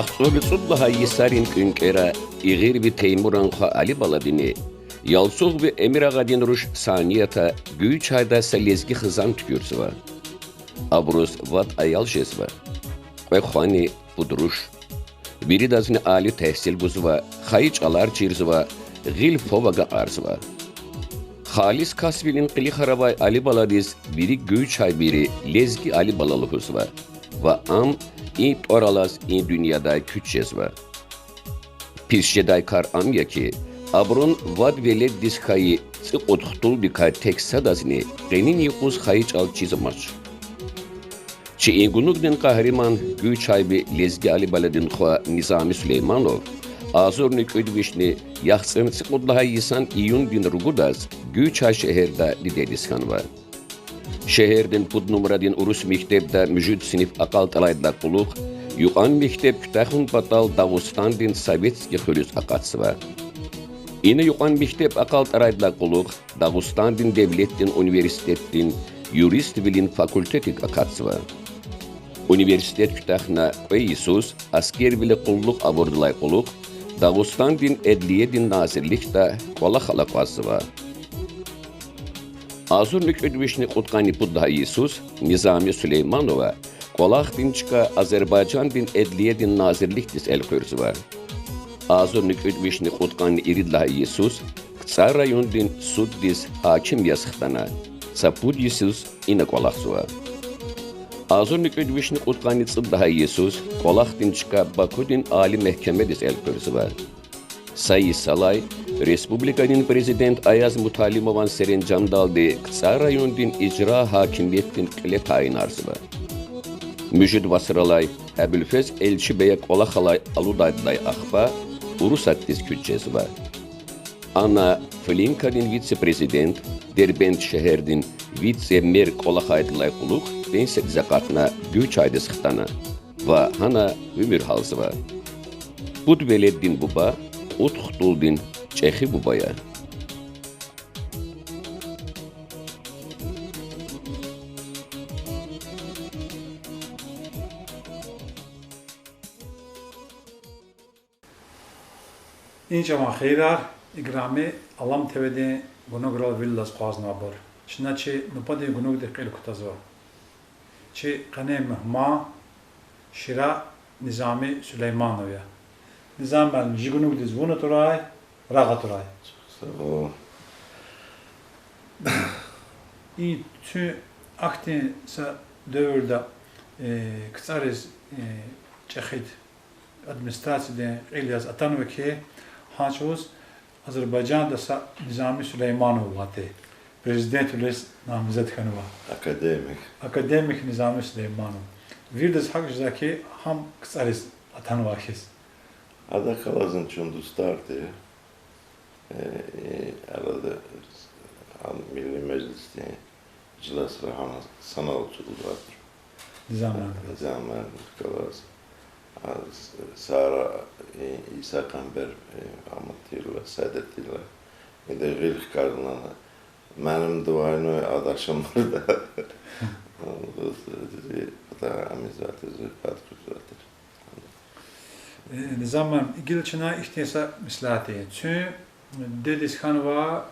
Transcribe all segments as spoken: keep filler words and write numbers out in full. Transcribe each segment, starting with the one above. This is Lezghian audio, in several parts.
Яхцӏурни цӏуд лагьай йисарин кӏуьнкӏера Игъирви Теймуран хва Алибаладини, Ялцугъви Эмирагъадин руш Санията Гуьйчайда са лезги хизан туькӏуьрзава. Абуруз вад аял жезва. Кьве хвани, пуд руш. Виридазни али тегьсил гузва, хайи чӏалар чирзава, гъил фов агакьарзава. Халис касвилин къилихар авай Алибаладиз вири гуьйчайбийри Лезги Алибала лугьузва ва ам и тӏвар алаз и дуьньядай куьч жезва. Пис жедай кар ам я хьи, абурун вад веледдиз хьайи цӏикьуд хтулдикай тек садазни къенин юкъуз хайи чӏал чиз амач. Чи и гунугдин къагьриман, гуьйчайби Лезги Алибаладин хва Низами Сулейманов агъзурни кӏуьд вишни яхцӏурни цӏикьуд лагьай йисан июндин ругудаз Гуьйчай шегьерда дидедиз хьанва. Шегьердин пуд нумрадин урус мектебда муьжуьд синиф акьалтӏарайдалай кьулухъ, юкьван мектеб куьтягьун патал Дагъустандин Советский хуьруьз акъатзава. Ина юкьван мектеб акьалтӏарайдалай кьулухъ Дагъустандин девлетдин университетдин юриствилин факультетдик акатзава. Университет куьтягьна кьве йисуз, аскервиле къуллугъ авурдалай кьулухъ, Дагъустандин Эдлиедин назирликда кӏвалахал акъваззава. Агъзурни кӏуьд вишни кьудкъанни пуд лагьай йисуз Низами Сулейманова кӏвалахдин чка Азербайжандин Эдлиедин назирликдиз элкъуьрзава. Агъзурни кӏуьд вишни кьудкъанни ирид лагьай йисуз КцӀар райондин суддиз гьаким яз хтана, са пуд йисуз ина кӀвалахзава. Агъзурни кӀуьд вишни кьудкъанни цӀуд лагьай йисуз кӀвалахдин чка Бакудин Али мягькемедиз элкъуьрзава. Са йисалай республикадин президент Аяз Муталимован серенжемдалди КцӀар райондин ижра гьакимиятдин кьиле тайинарзава. Муьжуьд вацралай Абулфез Элчибея кӀвалахалай алудайдалай ахпа Урусатдиз куьч жезва. Ана Флинкадин вице-президент, Дербент шегьердин вице-мэр кӀвалахайдалай кьулухъ пенсиядиз акъатна, Гуьйчайдиз хтана ва гьана уьмуьр гьалзава. Пуд веледдин буба, кьуд хтулдин чӀехи буба я. И чӀаван хийирар, играми Алам ТВ-дин гунуграл вил алаз акъвазнавайбур. Чна чи нубатдин гунугдихъ кьил кутазва. Чи къенин мугьман Шира Низами Сулейманов я. Низами муаллим, жи гунугдиз вун атурай, рагъ атурай. Сагъ ол. И куьн ахьтин са девирда, э, КцӀариз, э, чӀехид администрациядин кьил яз атанва хьи, гьа чӀавуз Азербайжанда са Низами Сулейманов авайди, президентвилиз намзет хьанва. Академик. Академик Низами Сулейманов. Виридаз гьакӀ жезва хьи, гьам КцӀариз атанвай хьиз. Адахъ галазни чун дустар тир. Э, э, арада гьам Милли Межлисдин жиласра гьана санал чӀугвазвайди я. Низами муаллим. Низами муаллимдихъ галаз. А, с-, Сара, э, Иса Къамбер, э, ама тирла, Саадет тирла. Ида гъил хкажна. Муаллимди вайну ада шумарда. Ада амизватир, зуьхпат кузватир. Э, Низами муаллим, гила чна ихьтин са меслят ая. Куьн дидедиз хьанва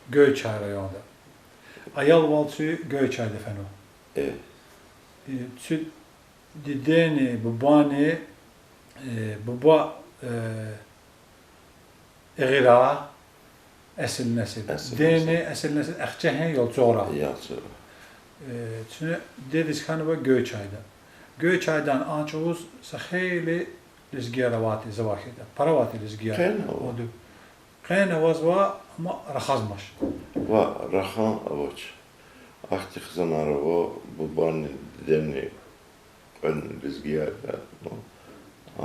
Гуьйчай районда. Аялвал куь Гуьйчайда фенва. Э. Э, куь дидени, бубани, э, буба, э, Игъира, эсил несил. Эсил несил. Дидени эсил несил Ахцегьин, Ялцугърай. Ялцугърай. Э, куьн дидедиз хьанва Гуьйчайда. Гуьйчайдани а чӀавуз са хейлин лезгияр авай тир завахида. Пара авай тир лезгияр. Къени ава. Къени авазва, амма рахазмач. Ва рахан авач. Ахьтин хизанар ава, бубани, дидени кьве лезгияр я, ну,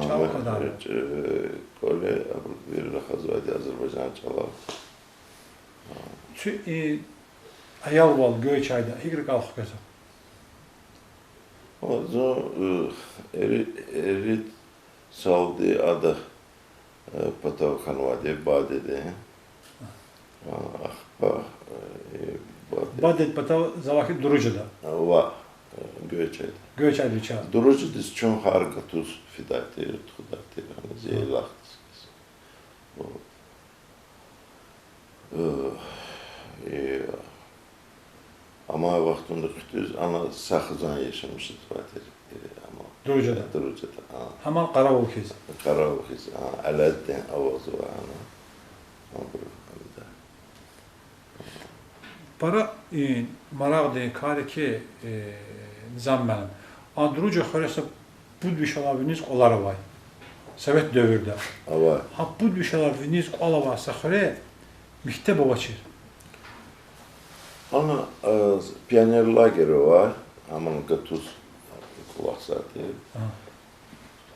чӀал кӀанзавайди. Э, кӀвале абур вири рахазвайди азербайжан чӀалал. Цуь и аялвал Гуьйчайда гьикӀ рикӀел хквезва? Зун, э, ери-, ирид салди ада, э, патав хьанвайди бадеди. А, ахпа, э, бадед- Бадед патав завай хьи Дуруджада? Ва, э, Гуьйчайда. Гуьйчайда вичи я. Дуруджадиз чун гьар гатуз фидай тир, тухудай тир, гьана зи яйлахдиз хьиз. Вот. Э, и, амай вахтунда хъуьтӀуьз ана са хизан яшамиш жезвай тир, э, ама. Дуруджада? Дуруджада, а. Гьаман къаравул хьиз? Къаравул хьиз, а, Алаэддин авазва ана. Абур, ам да. Пара, э, марагъдин кар я хьи, э, Низам муаллим. А Дуруджа хуьре са пуд вишелай виниз кӀвалар авай. Совет девирда. Авай. Гьа пуд вишелай виниз кӀвал авай са хуьре мектеб авачир. Ана, э, пионер лагерь авай, аман гатуз кӀвалахзавай тир. Ага.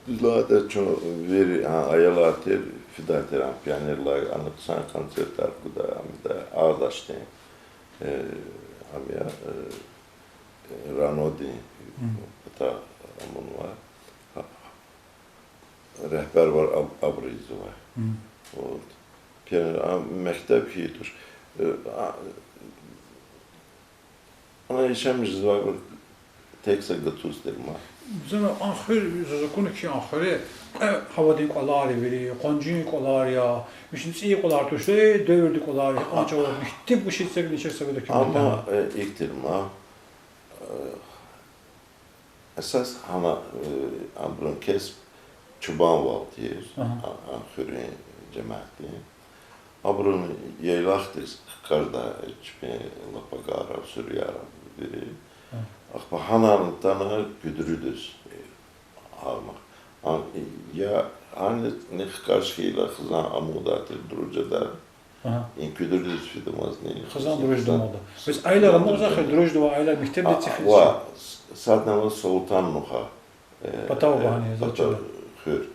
Лагьана чун вири, а, аялар тир, фидай тир а пионер лагерь, ана хъсан концертар гуда, ам да, Агъдашдин, э, ам я, э, РОНО-дин патай амунва. Регьбервал аб-, абур ийизвай. Вот. Пионер, а, мектеб хьайи туш. Э, а, Ана яшамиш жезвайбур тек са гатуз тир ман. Зун а хуьр, заз акуна хьи, а хуьре кьве гьавадин кӀвалар я вири, къванцин кӀвалар я, вишни цӀийи кӀвалар туш, э, девирдин кӀвалар я, а чӀавуз мектеб вучиз эцигна чи советдин. Амма, э, икӀ тир ман, э, эсас гьана, э, абурун кесб чубанвал тир, а, а хуьруьн жемятдин. Абурун яйлахдиз хкаждай чпин лапагар, суьруьяр вири. Ахпа гьанани атана Куьдридиз, э, гьармак. А, я, гьанини хкаж хьайила хизан амукьдай тир Дуруджада. И Куьдридиз фидамазни хизан Дуруджада амукьда. Бес аялар амукьзавай хьи, Дуруджада авай аялар мектебда эцигиз физ? Ва, садни ава Султан-Нуха. Э, патав, э, багьани патав зачада хуьр.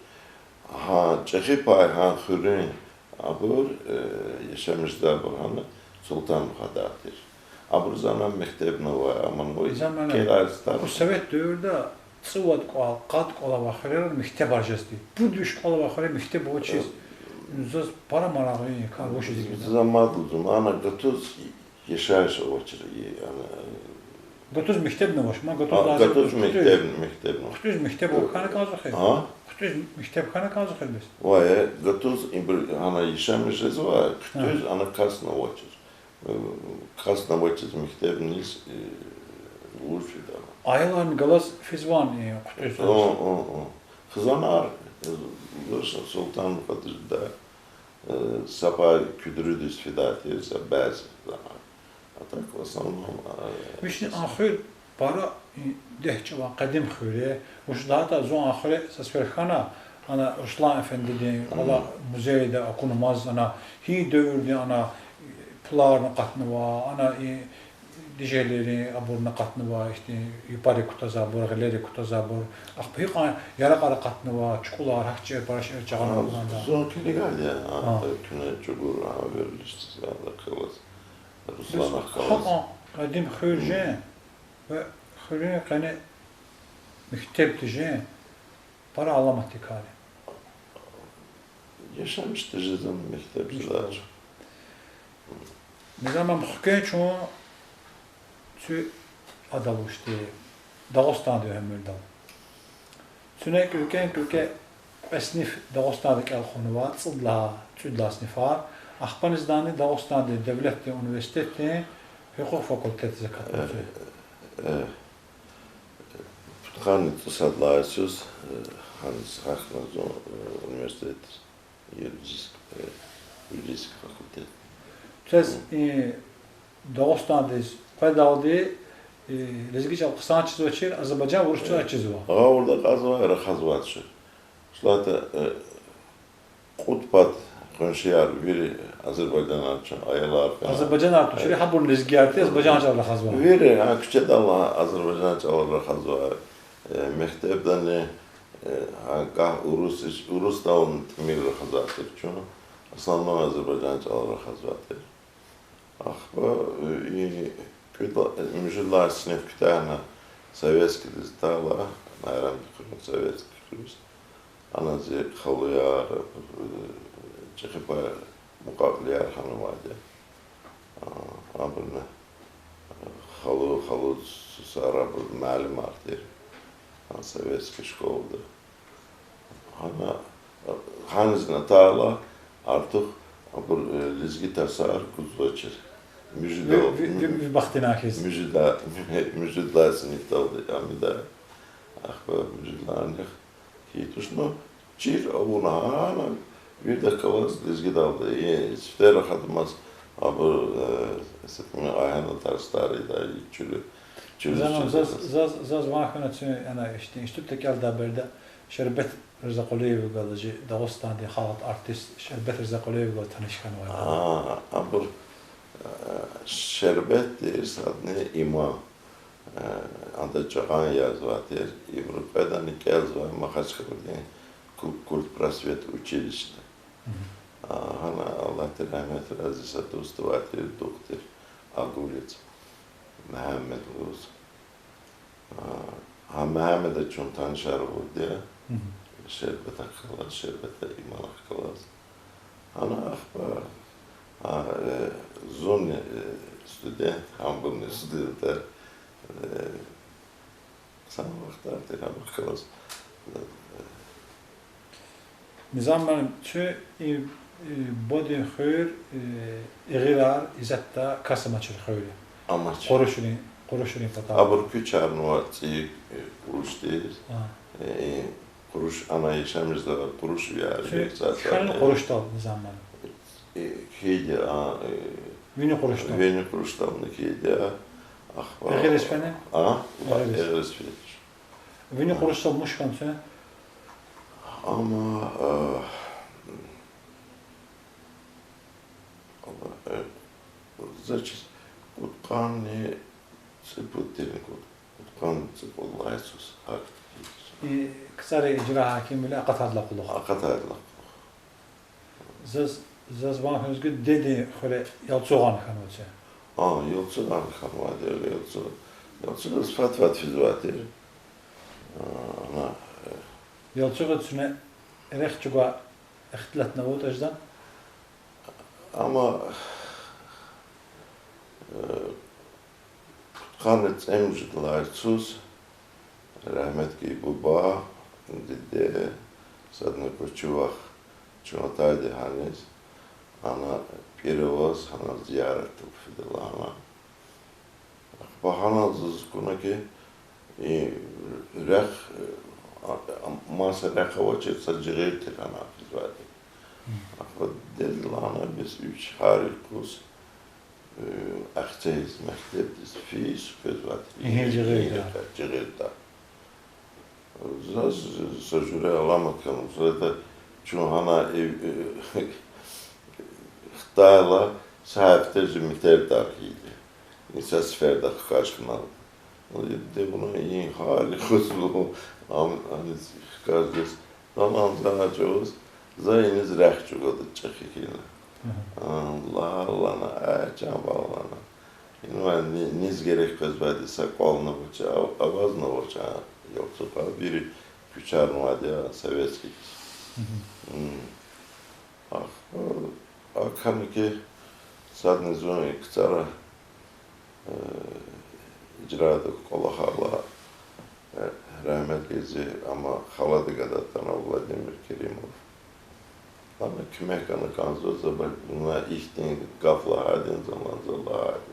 Гьа, чӀехи пай гьа хуьруьн абур, э, яшамиш жедайбур гьана Султан-Нуха тир. Абуруз ана мектебни авай, амма Низам муаллим, кӀелайстар. Совет девирда цӀувад кӀвал, къад кӀвал авай хуьрера мектебар жезди. Пуд виш кӀвал авай хуьре мектеб авачиз, заз пара марагълу я, кар вучиз икӀ жеда? Заз мад лугьузва, ана гатуз яшайиш авачир, и, ана, гатуз мектебни авач, ма гатуз, а, лазим гатуз хъуьтӀуьз мектеб, мектебни. ХъуьтӀуьз мектеб хьана кӀанзава хьи? А? ХъуьтӀуьз мектеб хьана кӀанзава хьи бес? Вай, э, гатуз ибур гьана яшамиш жезва, хъуьтӀуьз ана касни авачир. Э, касни авачиз мектеб низ, э, вуж жеда? Аяларни галаз физвани, э, хъуьтӀуьз? О, о, о. Хизанар, э, Султан-Нуха тирда, э, са пай Куьдридиз фидай тир, са бязи хизанар. А так, в основном, э, вишни а хуьр пара, э, дегь чӀаван къадим хуьр я. Вуч лагьайтӀа зун а хуьре са сефер хьана, ана Руслан эфендидин кӀвале музейда акунмаз, ана гьи девирдин ана, э, пуларни акъатнава, ана и дишегьлийрин абурни акъатнава, ихьтин япарик кутазвайбур, гъилерик кутазвайбур. Ахпа гьикьван яракьар акъатнава, чукӀулар, гьахьтин пара шейэр жагъанва. Зун килигайди я, а, куьне чӀугур, а, верилишдиз, а, лакъалаз. Руслан ахкалаз. Гьакьван къадим хуьр жен ва хуьруьн къене мектеб тежен пара аламатдин кар я. Яшамиш тежезвани мектеб жедай чӀал. Низам муаллим, хквен чун цуь адал вучди, Дагъустанда уьмуьрдал. Цуьне кӀвале, кӀвале кьве синиф Дагъустанда кӀел кьунва, цӀуд лагьай, цӀуд лагьай синифар. Ахпанизни Дагъустандин девлетдин университетдин гьукъукь факультетдиз акатна цуьне. Пудкъанни цӀусад лагьай йисуз, э, гьаниз гьахьна зун, э, университетдиз, юридический, э, юридический факультет. Квез, э, Дагъустандиз къведалди, э, лезги чӀал хъсан чизвачир, азербайжан, урус чӀал чизва? Гъавурда кьазвай, рахазвай туш. Ислата, э, кьуд пад къуншияр вири азербайжанар чун, аялар фена. Азербайжанар тушир, гьабур лезгияр тир, азербайжан чӀал рахазва. Вири, гьа, куьчедал азербайжан чӀал рахазва. Э, мектебдани, Э, гьа, гагь урус, урусдални тӀимил рахазвай тир чун. Основном азербайжан чӀалал рахазвай тир. Ахпа, э, и кӀуьд-, муьжуьд лагьай синиф куьтягьна, советскийдиз атайла, Найрамдин хуьруьз, советский хуьруьз. Ана зи халуяр, э, чӀехи пай мукьва-кьилияр хьанвайди я. А, абурни, э, халу, халу сусара абур муаллимар тир. А, советский школада. Гьана, гьанизни атайла, артух абур, э, лезги тарсар гузвачир. Муьжуьд-, ви, ви, ви, ви бахтина хьиз. Муьжуьда-, муьжуьд лагьай синифдалди Амида, ахпа муьжуьд лагьай нихъ хьайи туш, ну, чир авуна гьана, вирдахъ галаз лезгидалди. И сифте рахадамаз абур, э, сифтени агьана тарсар ийидай, чуьлуь, чуьлуь Заман чизвай заз, тарс. Заз, заз ван хьана чун, ана, ишти, институтда кӀелдай береда Шербет Ризакъулиевиз галаз, чи Дагъустандин халкьдин артист Шербет Ризакъулиевиз галаз таниш хьанвай. А, абур, э, Шербетди садни Иман, э, ада жагъан язавай тир, ибуру къведани кӀелзавай Махачкъаладин ку-, культпросвет училищеда. Мгм. А, гьана, Аллагьди рагьметрай, зи са дуст авай тир, духтур Агулиц Мегьамед лугьуз. А, гьа Мегьамеда чун танишар авурди я. Мгм. Шербетахъ галаз, Шербета Иманахъ галаз. Гьана ахпа, а, э, зунни, э, студент, гьабурни студентар, э, хъсан вахтар тир гьабурухъ галаз. Низам муаллим, чун и, и Бодин хуьр, э, Игъирар, Изетда кас амачир хуьр я. Амач. Къурушрин, къурушрин патал. Абур куьчарнавай цӀийи, э, къурушдиз. А. Э, и къуруш ана яшамиш жезвай къуруш я, Чун, Игъирсар чун сарни. Къурушдал, Низам муаллим. Э, хьайиди, а, э, Вини къурушдал. Вини къурушдални хьайиди я, ахпа. Игъириз фена? А? Игъириз. Игъириз фена. Вини къурушдал муш хьана чун? Амма, а, Аллагь, э, заз чиз кьудкъанни цӀипуд тирни кьуд-, кьудкъанни цӀипуд лагьай йисуз гьахьтин. И КцӀара ижра гьакимвиле акъатайдалай кьулухъ. Акъатайдалай кьулухъ. Заз, заз ван хьуниз гуь, дедин хуьре Ялцугъан хьанвачир. А, Ялцугъан хьанвайди я, Ялцугъ-, Ялцугъаз фад-фад физвай тир. А, ана, э. Ялцугъиз чуьне рехъ чӀугвай ихтилатни авуртӀа жеда. Амма, э, кьудкъанни цӀемуьжуьд лагьай йисуз, рагьметлу буба, диде, садни Кучувах чун атайди гьаниз, ана пӀир аваз гьана зиярат авуна фида лагьана. Ахпа гьанал заз акуна хьи, и рехъ, а, а, маса рехъ авачир, са жигъир тир гьана физвайди. Ахпа дед лагьана бес вич гьар юкъуз, э, Ахцегьиз мектебдиз физ къвезвайди. Гьи жигъирда? Гьи жигъирда. Заз са жуьре аламат хьана, зада чун гьана, э, э, хтайла са гьафте жи метердар хьайиди. Са сеферда хкаж хьана. Вуна и гьар юкъуз ам, аниз хкаждиз. Заман зана чӀавуз, за иниз рехъ чӀугвада чӀехи хьайила. Лагьана, лагьана, э, чан бала лагьана. Инвай ни-, низ герек къвезвайди са кӀвални авач, а-, авазни авач, а, Ялцугъа вири куьчарнавайди я советскийдиз. Ахпа, а, акуна хьи, садни зун и КцӀара, э, ижрадик кӀвалахайла, э, рагьметлу зи амма халади гада атана Владимир Керимов. Ана куьмек гана кӀанзава, за ба-, вуна ихьтин гаф лагьайди я, заман за лагьайди.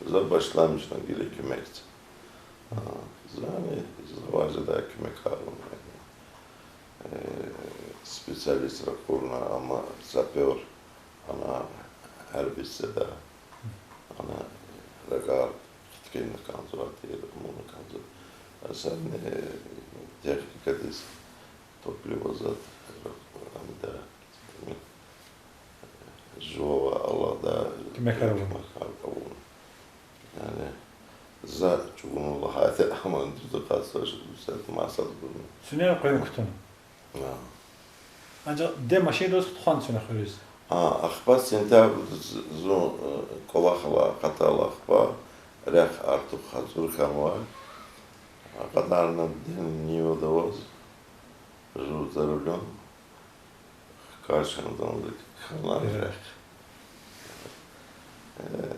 За башламишна гила куьмекдиз. А, зани, завай жедай куьмекар авуна. Э, специалистар акурла, амма сапёр, ана гьербиз жеда, ана рагар хкана кӀанзавай тир, амукьна кӀанзава. Садни техникадиз, топливо зад, амида, жувавай Аллагьди куьмекар авуна. Куьмекар авуна. Яни, за чӀугуна лагьайди, амма дуьз акъатзавач, Са маса гуз. Цуьнел къуьн кутуна. А. Анжах де машиндиз тухван цуьне хуьруьз. А, ахпа сентябрдиз зун, э, кӀвалах алай, акъатайла ахпа, рехъ артух гьазур хьанвай. Акъатарна день Нивада аваз, жув за рулем. Хкаж хьана, дандик хьана рехъ. Э,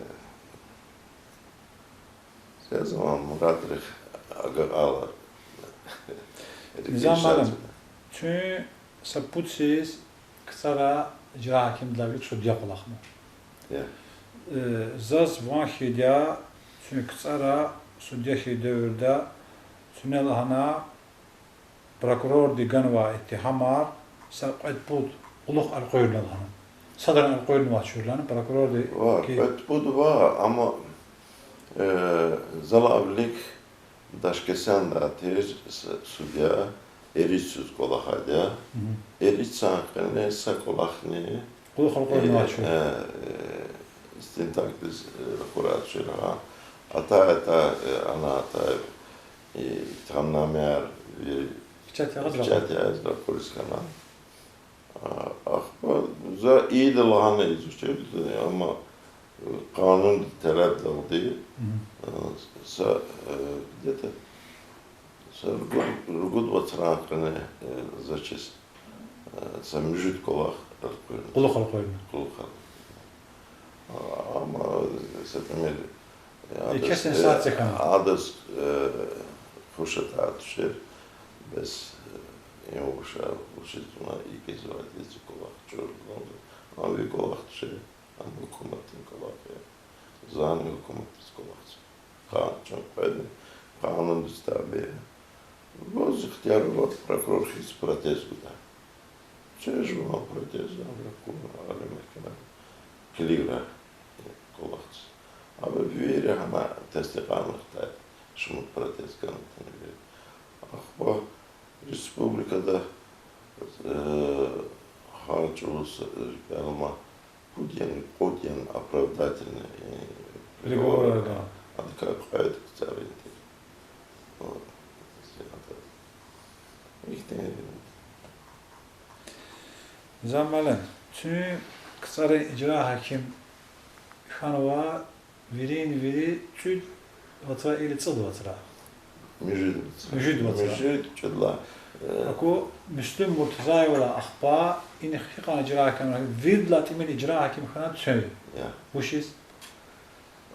Се заман Мурадрихъ агакьайла. Низам муаллим, чун са пуд йисуз КцӀара ижра гьакимдилай вилик судья кӀвалахна. Э, заз ван хьайиди я, чун КцӀара судья хьайи девирда чуьне лагьана, прокурорди ганвай иттигьамар са кьвед-пуд кьулухъ элкъуьрна лагьана. Садрани элкъуьрнавач чуьрна прокурорди. Ва кьвед-пуд ва, амма, э, залай вилик Дашкесендай тир с-, судья, эрицӀиз кӀвалахайди я. Эрицан къене са кӀвалахни кьулухъ элкъуьрнавач чуьр. Э, э, истинтакдиз, э, ракъур ачир гьа. Атай-атай, э, ана атай, э, иттигьамнамаяр, э, печать ягъиз, печать ягъиз ракъуриз хьана. А, ахпа за ийида лагьана изучать, амма, э, къанунди талебдалди, э, са, э, где-то са ругуд, ругуд вацран къене, э, заз чиз, э, са муьжуьд кӀвалах элкъуьрна. Кьулухъ элкъуьрна. Кьулухъ элкъуьрна. А, амма, э, са тӀимил, э, адаз, э, адаз, э, хуш атӀа тушир, бес, э, им вуша, вучиз вуна икӀ ийизвайди я зи кӀвалах чуьрна. Ам ви кӀвалах тушир, ам гьукуматдин кӀвалах я. Зани гьукуматдиз кӀвалах це. Къа-, чун къведни, къанундиз табий я. Ваз ихтияр ава прокурор хьиз протест гуда. Чун жуван протест, ам ракъурна али мягькемада. Килиграй кӀвалах це. Абур вири гьана тестикьарна хтай, шумуд протест гана тунвай. Ахпа республикада, э, гьар чӀавуз, э, рикӀел ама, пуд яни кьуд яни оправдательный, э, приговорар ава. Адакай кьвед КцӀарин тир. Вот. Ихьтин. Низам муаллим, чун КцӀарин ижра гьаким хьанва вирин вири цӀуд вацра или цӀуд вацра? Муьжуьд вацра. Муьжуьд вацра. Муьжуьд, цӀуд лагьай, э, аку, Муслим Муртазаевалай ахпа инихъ гьикьван ижра гьаким, виридалай тӀимил ижра гьаким хьана чун. Я. Вучиз?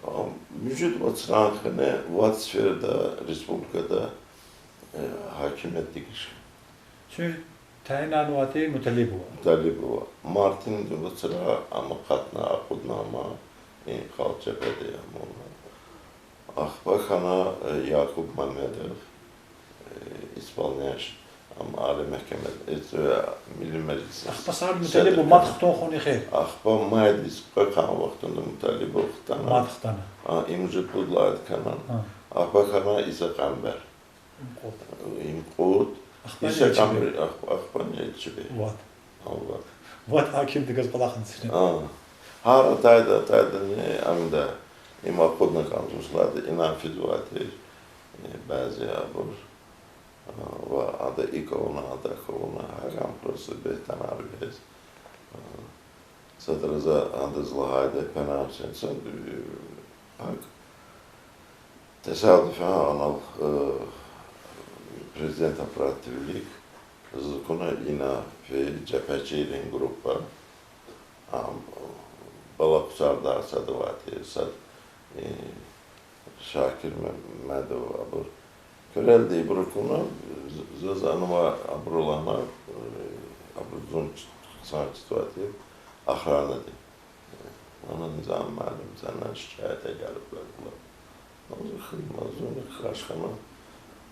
А, муьжуьд вацран къене вад сферада республикада, э, гьакимият дегиш хьана. Чун тайинарнавайди Муталибова. Муталибова. Мартдин вацра ам акъатна, акъудна ам, и халкь жебеда я ам. Ахпа хьана, э, Якуб Мамедов, э, исполняющий, ам али мягькемада, э, Милли Межлисдин. Ахпа сад Муталибов мад хтун хьун эхир. Ахпа майдиз къекъан вахтунда Муталибов хтана. Мад хтана. А, им уже пуд лагьайди хьана. Ахпа хьана Иса Къамбер. Им кьуд. Им кьуд. Ахпа Иса Элчибек. Къамбер, ах-, ахпа Элчибек. Вад. Алла. Вад гьакимдихъ галаз кӀвалахна чна. А. Гьар атайда, атайдани амда, им акъудна кӀанзавач лагьайди, инал физвайди, э, бязи абур. А, ва ада икӀ авуна, ада акӀ авуна, гьакӀ ам просто бегьтанар вегьез. А, садра за адаз лагьайди, Пенан Гьуьсейн, са, э, гьакӀ тесадуфан анал, э, президент аппаратдин вилик, заз акуна ина фейи жепечийрин группа, ам, Бала Хъуцардай сад авай тир, сад, э, Шакир Мемедов абур. Куьрелди ибур акуна, з-, заз анва абуру лагьана, э, абур зун хъсан чизвай тир, охранадин. Ана Низам муаллим, зана шикаят ая лагьана. Ана за хуьн, ма зунни хкаж хьана,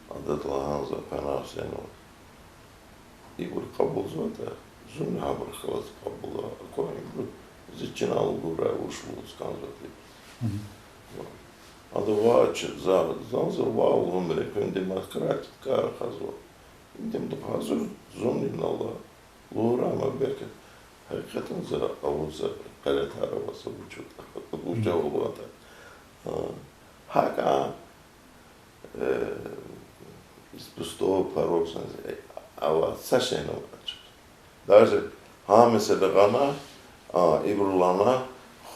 адаз лагьана за Пенан Гьуьсейнаваз. Ибур кьабулзаватӀа, зунни гьабурухъ галаз кьабулзава. Акван ибур зи чинал лугьурай вуч лугьуз кӀанзаватӀа. Ада ваъ, чи-, за, зан за ваъ лугьун, ма экуьн демократик кар хазва. Им дем духъ гьазур зунни ала. Лугьурай, ма белки гьакъикъатдани за авур са къелетар ава, са вуч, вуч аватӀа. А, гьакӀ а, э, Без пустого порога, э, ава са шейни авачир. Даже гьа месэла гъана, а, ибур лагьана,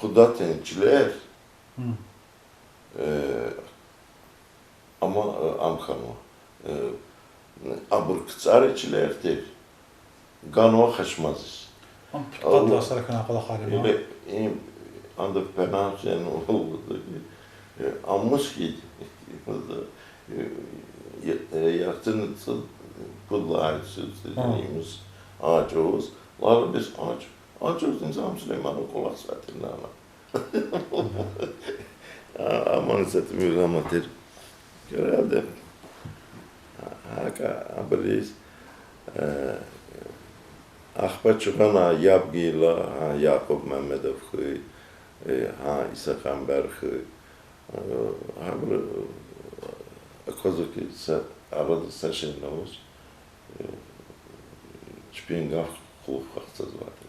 худатин чилер, э, ама, э, ам хьанва, э, абур КцӀарин чилер тир, ганва Хачмазиз. Ам пудкъад лагьай йисара хьана кӀвалахар я. Им, анда пенал чен, э, амус хьи, э, я-, э, ярцин цӀуд, пуд лагьай цӀуд, имус, а чӀавуз, лара бес а чӀ-, а чӀавуз Низам Сулейманан кӀвалах сватирнана. А, аман затӀ муьгьуьл ама тир. Герелди. ГьакӀа абуриз, э, ахпа чугана яб гайила, гьа Якьуб Мамедов хьуй, э, гьа Иса Къамбар хьуй. Э, гьабуру, э, аквазва хьи, са арада са шейни аваз, э, чпин гаф кьулухъ хквезвайди.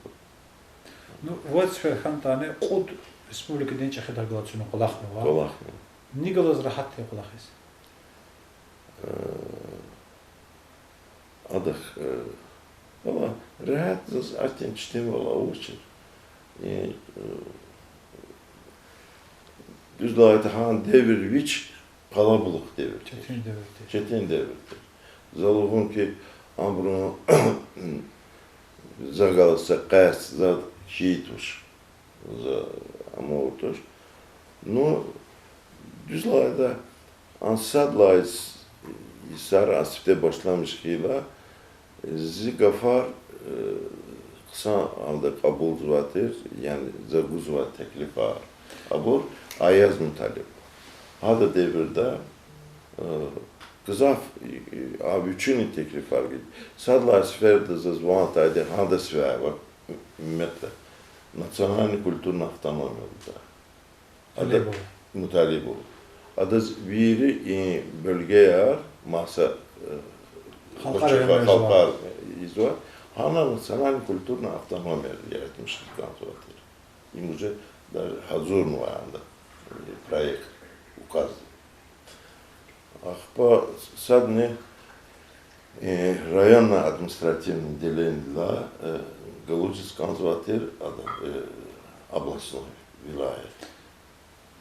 Ну, вад сефер хьанатӀани кьуд республикадин чӀехидай галаз куьне кӀвалахнава. КӀвалахна. Ни галаз регьят я кӀвалахиз? Э, адахъ, э, валлагь, регьят заз ахьтин читинвал авачир. И, э, дуьз лагьайтӀа, гьа девир вич къалабулух девир тир. Четин девир тир. Четин девир тир. За лугьун хьи, абурун за галаз са къаст заз хьайи туш. За амукьда туш. Ну, дуьз лагьайтӀа, а сад лагьай йисара а сифте башламиш хьайила, зи гафар, э, хъсан гьалда кьабулзавай тир, яни за гузвай теклифар. Абур Аяз Муталиб. Гьадан девирда, э, гзаф, э, а вичини теклифар гайи. Сад лагьай сеферда заз ван атайди гьада сивяй ава, мета, национальный культурный автономия лугьуда. Ада Муталибова. Муталибова. Адаз вири и бёлгеяр маса, э, халкьар, халкьар ийизва. Гьана национальный культурный автономия яратмиш хьиз кӀанзавай тир. Им уже даже гьазурнавай анда, э, проект, указ. Ахпа садни, э, районный административный делениедилай, э, галучиз кӀанзавай тир ада, э, областной, вилаят.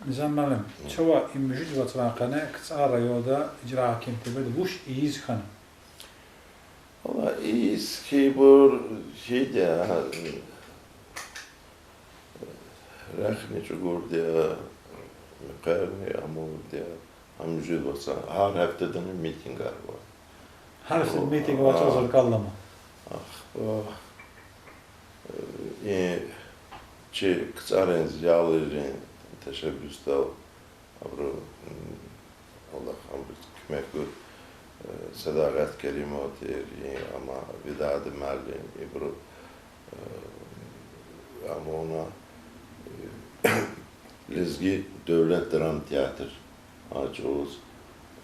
Низам муаллим, чавай и муьжуьд вацран къене КцӀар районда ижра гьаким тирбеди вуч ийиз хьана? Валлагь, ийиз хьайибур хьайиди я, рехни чӀугурди я, мехъерни амурди я, гьа муьжуьд вацран гьар гьафтедани митингар ава. Гьар са митинг авачиз рикӀел алама. Ахпа, э, и чи КцӀарин зиялийрин тешеббусдал абуру, м, Аллагь абуруз куьмек гур, э, Садагъат Керимова тир, и ама Видади муаллим, ибуру, э, амуна, э, Лезги девлет драм театр а чӀавуз,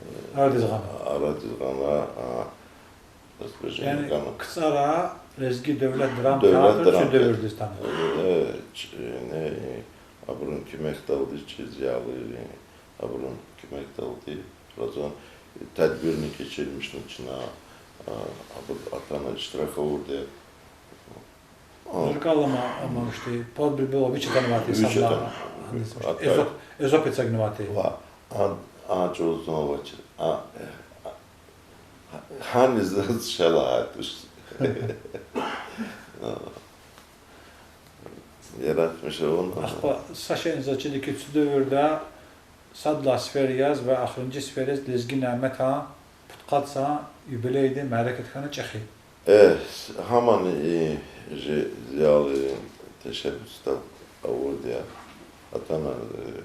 э, арадиз гъана. Арадиз гъана, а, яни КцӀара Лезги девлет драм театр чи девирдиз атана. Э, э, абурун куьмекдалди, чи зиялийрин, абурун куьмекдалди разан тадбирни кечирмишна чна, а, абур атана иштирак авурди. Зуркалама, ама ишти, пад-бубал вич атанвайди, вич садла атана. Эзоп, эзоп эцигнавайди. Ва, а, а чӀавуз зун авачир. А, э, а, гьаниз заз ша лагьай туш. Яратмиш авуна. Ахпа са шейни заз чида хьи, цу девирда сад лагьай сефер яз ва эхиримжи сефер яз Лезги Няметан пудкъад сан юбилейдин мярекат хьана чӀехи. Э, гьамани и жи зиялийрин тешеббусдал авурди я. Атана, э,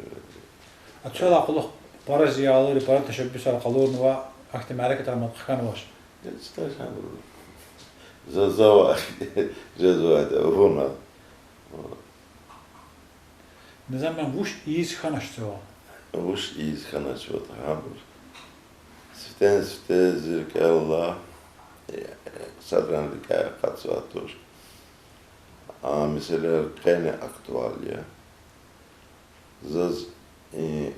а цвел акьулухъ пара зиялийри, пара тешеббусар къалурнава, ахьтин мярекатар мад хъхьанвач. Э, чидай жан бур. За, завай жезвайди авуна. Низам муаллим, вуч ийиз хьанач цавай? Вуч ийиз хьанач, вот гьабур. Сифтени-сифте зи рикӀел алай, э, садрани рикӀяй акъатзавай туш. А месэлаяр къени актуал я. Заз и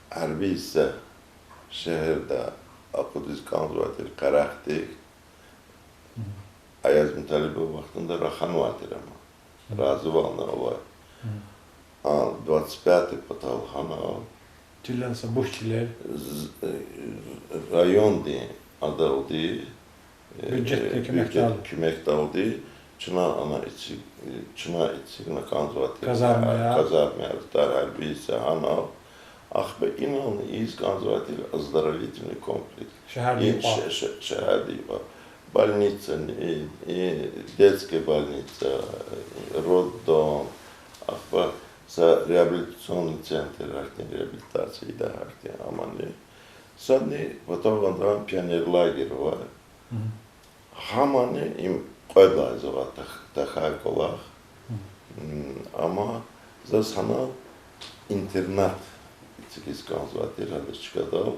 Арбиз са шегьерда Акъудиз кӀанзавай тир Къарагъдихъ. Аяз Муталибов вахтунда раханвай тир ама. Разивални авай. А, двадцать пятый патал гьана. Чилел са буш чилел. З-, э, райондин адалди, э, бюджетдин куьмекдалди. Бюджетдин куьмекдалди чна ана эциг, э, чна эцигна кӀанзавай тир. Казармаяр. Казармаяр, тар гьарбиса гьана. Ахпа инални ийиз кӀанзавай тир оздоровительный комплекс. Шегьердин юкьва. Ше-, ше-, шегьердин юкьва. Больницани, и, и детская больница, и роддом, ахпа са реабилитационный центр, гьахьтин реабилитация ийидай гьахьтин амани. Садни патав гьадан пионер лагерь ава. Гьамани им кьвед лагьай завай тах-, тахьай кӀвалах. М, амма заз гьанал интернат эцигиз кӀанзавай тир гьадаз чкадал.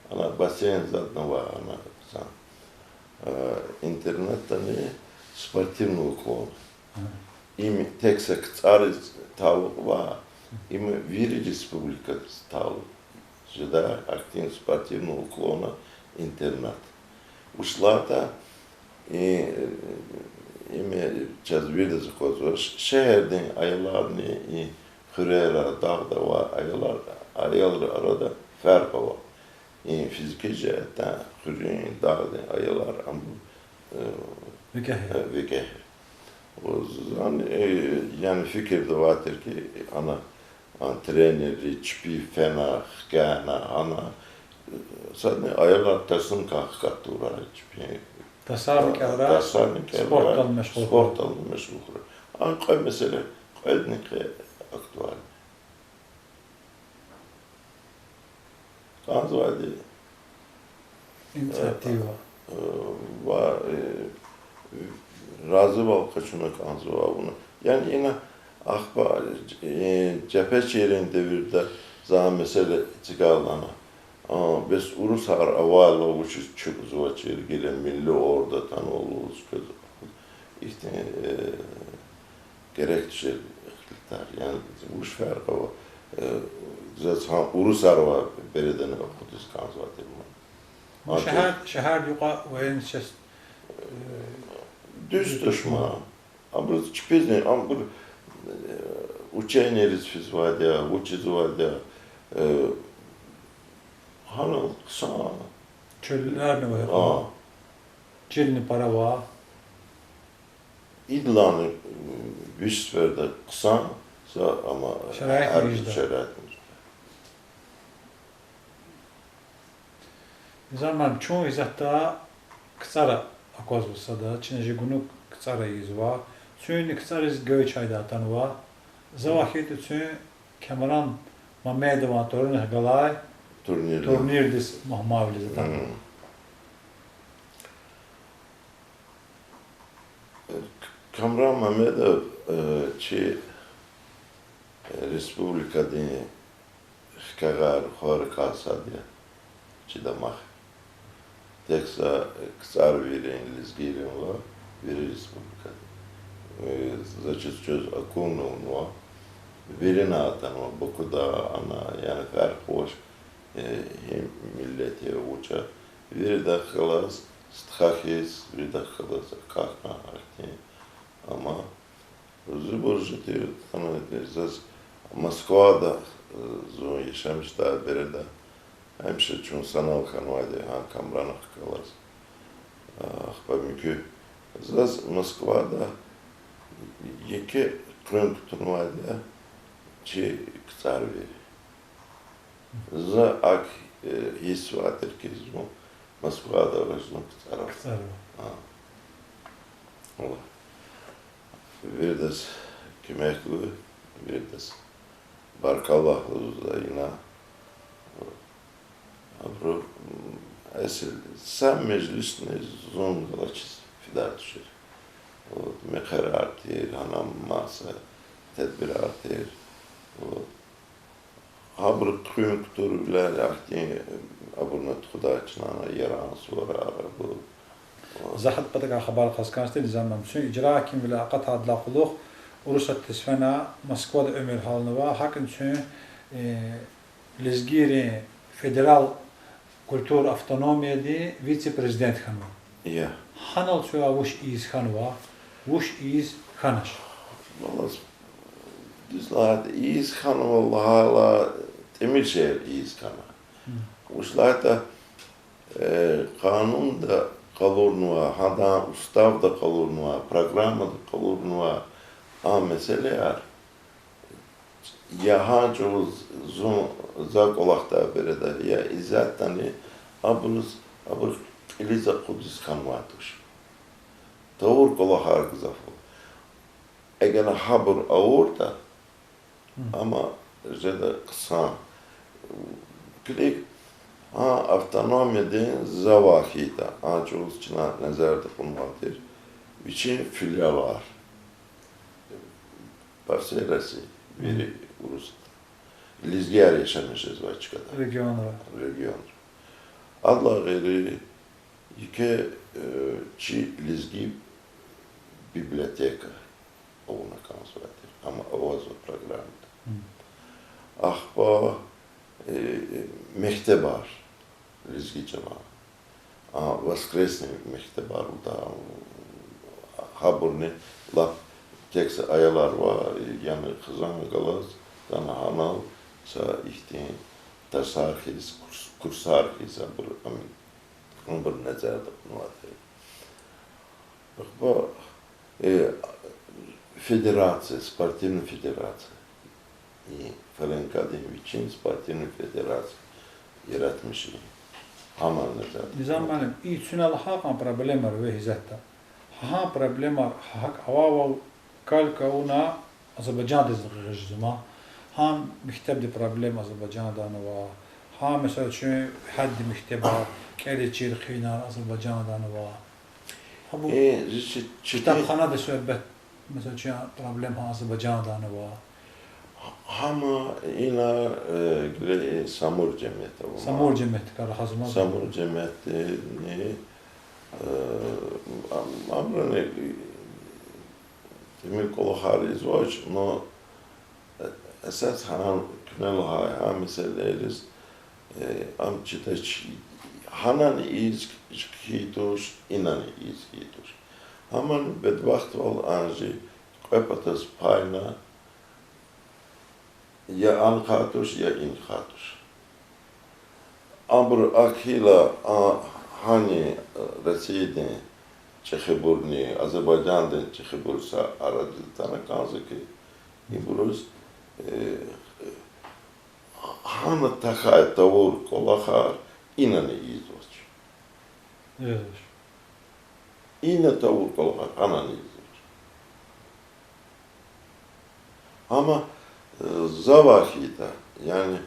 Ана бассейн затӀни ава, ана хъсан. Э, интернатдани спортивный уклон. Им тек са КцӀариз талукь ваъ, им вири республикадиз талукь жедай, активный спортивный уклона интернат. Вуч лагьайтӀа, и, им чаз вирдаз аквазва, ш-, шегьердин аяларни и хуьрера, дагъда авай аялар, аялрин арада фаркъ ава. И физически жигьетдай хуьруьн, дагъдин аялар ам, э, викӀегь я. Э, викӀегь я. Зун, э, яни фикирда авай тир хьи, ана, а, тренерри чпи фена, хкяна, ана, э, садни аялар тарсуникай хкатурай чпин. Тарсарни кӀелрай, тарсарни кӀелрай, спортдал машгъул хьурай. Спортдал машгъул хьурай. А кьве месэла, кьведни къе актуальный. КӀанзавайди, инициатива, э, ва, э, разивал къачуна кӀанзава вуна. Яни ина ахпа, э, жепечирин девирда за месэла эцигайла ана. А, бес урусар авайла вучиз чукӀзавачир, гила милли орда атанва лугьуз квез. Ихьтин, э, герек тушир ихтилатар. Яни вуч фаркъ ава, э, заз гьа урусар авай бередани акъудиз кӀанзавай тир ман. Шегьер, шегьер юкьва военный часть, э, дуьз тушман. Абуруз чпизни, абур, э, учениериз физвайди я, вучизвайди я, э, гьанал хъсан. Чуьллерни ава. А. Чилни пара ава. Идалайни, м, виш сеферда хъсан, са ама шараитни, гьар жедай шараитни. Низам муаллим, чун исятда КцӀара аквазва сада, чна жи гунуг КцӀара ийизва. Чунни КцӀариз гвай чайда атанва. За вахитӀа чун Камран Мамедован тӀварунихъ галай турнирдиз мугьманвилиз атанва. Камран Мамедов, э, чи, э, республикадин хкягъар, хварикай сад я, чи дамах. Тек са, э, КцӀарвийрин, лезгийрин ва вири республикадин. Э, за чиз чвез акунва, виринай атанва, Бакуда, ана, яни фаркъ авач, э, гьи миллет я, вуч я. Виридахъ галаз стха хьиз, виридахъ галаз акахьна ахьтин. Амма зибур жеди, ана, заз Москвада, э, зун яшамиш жедай береда, гьамиша чун санал хьанвайди гьа Камранахъ галаз. Ахпа муькуь. Заз Москвада еке къуьн кутунвайди я чи КцӀарвийри. За акӀ, э, гьиссзавай тир хьи, зун Москвада авач, зун КцӀара ава. КцӀара ава. Виридаз куьмек гуй, виридаз баркалла лугьузва ина. Абуру, м, эсил са межлисни зун галачиз фидай тушир. Вот, мехъерар тир, гьана маса тедбирар тир. Вот. Гьабуру къуьн кутурвиляй ахьтин, абурни тухудай чна ана Яран суварар абур. За гьа патакай хабар кьаз кӀанзавайди, Низам муаллим, чун ижра кхьинвиляй акъатайдалай кьулухъ Урусатдиз фена, Москвада уьмуьр гьалнава, гьакӀни чун, э, лезгийрин федерал культура автономияди вице-президент хьанва. Я. Гьанал цуьа вуч ийиз хьанва, вуч ийиз хьанач? Валлагь, дуьз лагьайтӀа, ийиз хьанва лагьайла, тӀимил шейэр ийиз хьана. Вуч лагьайтӀа, э, къанунда къалурнава, гьадан уставда къалурнава, программада къалурнава а месэлаяр. Я гьа чӀавуз зун, за кӀвалахдай береда, я исятдани абуруз, абур кьилиз акъудиз хьанвай туш. Тавур кӀвалахар гзаф ава. Эгер гьабур авуртӀа, амма жеда хъсан. Килиг, а автономиядин завай хьайитӀа, а чӀавуз чна назарда кьунвай тир, вичин филиалар по всей России, вири Урусатда. Лезгияр яшамиш жезвай чкада. Регионра. Регионра. Адалай гъейри, еке, э, чи лезги библиотека авуна кӀанзавай тир, амма авазва программада. Ахпа, э, мектебар, лезги чӀалан. А, воскресный мектебар лугьуда, гьабурни лап тек са аялар ва, яни хизан галаз, тана гьанал са ихьтин тарсар хьиз, курс-, курсар хьиз абур, ам, абур назарда кьунвай тир. Ахпа, э, федерация, спортивный федерация. И ФЛНК-дин вичин спортивный федерация яратмишин. Гьамани назарда. Низам муаллим, и куьне лагьай кьван проблемаяр вегьиз атӀа. Гьа проблемаяр гьакӀ авайвал калка авуна Азербайжандиз гъиз жезма. Гьа мектебдин проблема Азербайжандани ава. Гьа, месела, чун гьаддин мектебар, кӀелиз чир хъийидай Азербайжандани ава. Гьабур, э, зи чи-, чи-, ктабханадин суьгьбет, месела, чун проблема гьа Азербайжандани ава. Гьама ина, э, гиле, э, Самур жемят ава. Самур жемятдикай рахазма. Самур жемятдини, э, ам-, абурани, э, тӀимил кӀвалахар ийизвач, но, э, эсас гьа куьне лагьай гьа месэлайриз, э, ам чидач, гьанани ийиз хьайи туш, инани ийиз хьайи туш. Гьамани бедбахтвал а чи кьве патаз пайна, я ана хьайи туш, я ина хьайи туш. Абур акӀ хьайила, а, гьана, э, Россиядин чӀехибурни, Азербайжандин чӀехибур са арадиз атана кӀанзава хьи, ибуруз, э, гьана тахьай тавур кӀвалахар инани ийизвач. Ина тавур кӀвалахар гьанани ийизвач. Амма, э, завай хьайитӀа, яни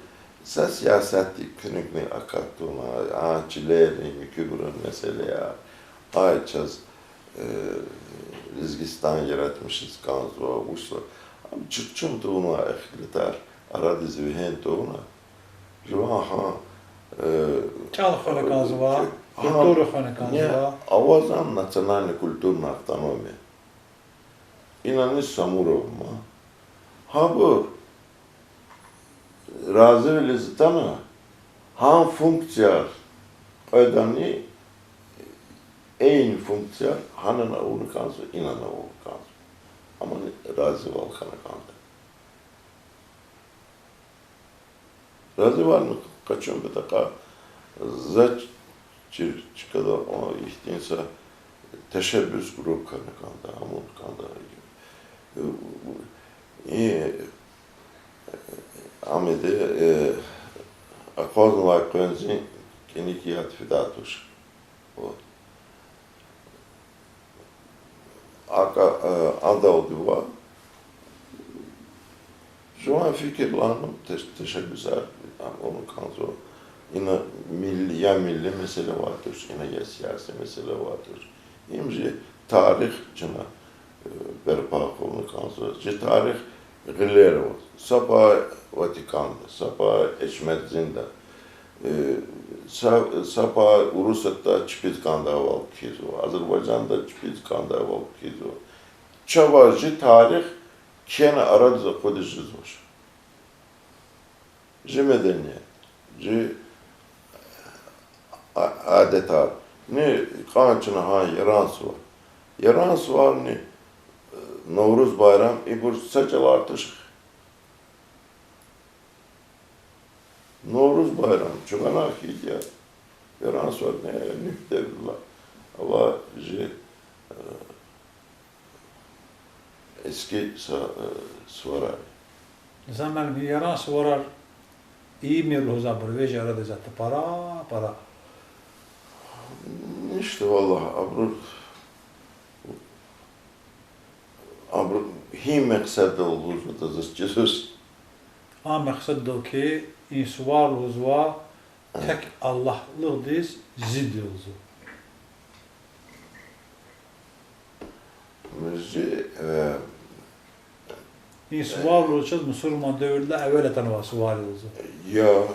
са сиясатдин куьнивни акъатуна, а чилерин, муькуьбурун месэлаяр, ай чаз, э, Лезгистан яратмишиз кӀанзава, вучзава, ам чурчун тавуна, ихтилатар арадиз вегьин тавуна, жуван гьа, э, чӀал хвена кӀанзава, гьа, культура хвена кӀанзава, авазан национальная культурная автономия. Инани Самур ама. Гьабур разивилиз атана, гьа функцияр кьведани, эйни функцияр гьанани авуна кӀанзава, инани авуна кӀанзава. Амма разивал хьана кӀанда. Разивални къачун патахъай за чир чкада ихьтин са тешеббус группа хьана кӀанда, амун кӀанда. И, ам ида, э, акъвазнавай къванцин кӀаник яд фидай туш. АкӀ, э, адалди ва жуван фикир лагьана, теш-, тешеббусар авуна кӀанзава. Ина мил-, я милли месэла авай туш, ина я сияси месэла авай туш. Им чи тарих чна, э, берпа хъувуна кӀанзава. Чи тарих гъилер ава. Са пай Ватиканда, са пай Эчмиадзинда, э, са, са пай Урусатда чпиз кӀандайвал кхьизва, Азербайжанда чпиз кӀандайвал кхьизва. Чавай чи тарих кхьена арадиз акъудиз жезвач. Чи меденият, чи А-, адетар. Ни кьван чна гьа Яран сувар. Яран суварни, э, Навруз байрам, ибур са чӀалар туш. Навруз байрам чугана хьиз я, Яран сувар не, нихъ девирла. Ава жи, э, эски са-, э, суварар. Низам муаллим, Яран суварар ийимир лугьуз абур веж арадиз ата пара, пара. Ништа, валлагь, абуру, абуру гьи мекьседдал лугьузватӀа заз чизвач. А мекьседдал хьи, и сувар лугьузва тек Аллагьдиз зид я лугьузва. Жи, э, и сувар лугьуз чаз мусурман девирдилай эвел атанвай сувар я лугьузва. Я,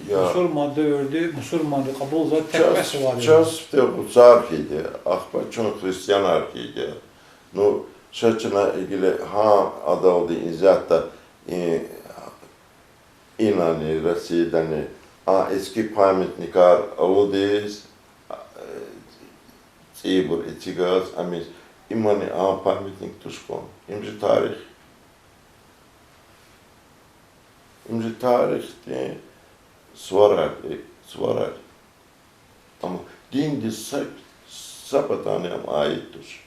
я. Мусурман девирди мусурманри кьабулзавай тек сувар я лугьузва. Чаз сифте гъуцар хьайиди я, ахпа чун христианар хьайиди я. Ну, ша чна гила гьа адалди исятда, и, инани, Россиядани, а эски памятникар алудиз, э, цӀийибур эцигиз, ам ийиз, имни а памятник туш кьван. Им жи тарих. Им жи тарихдин суварар, э, суварар. Амма диндиз са, са патани ам аид туш.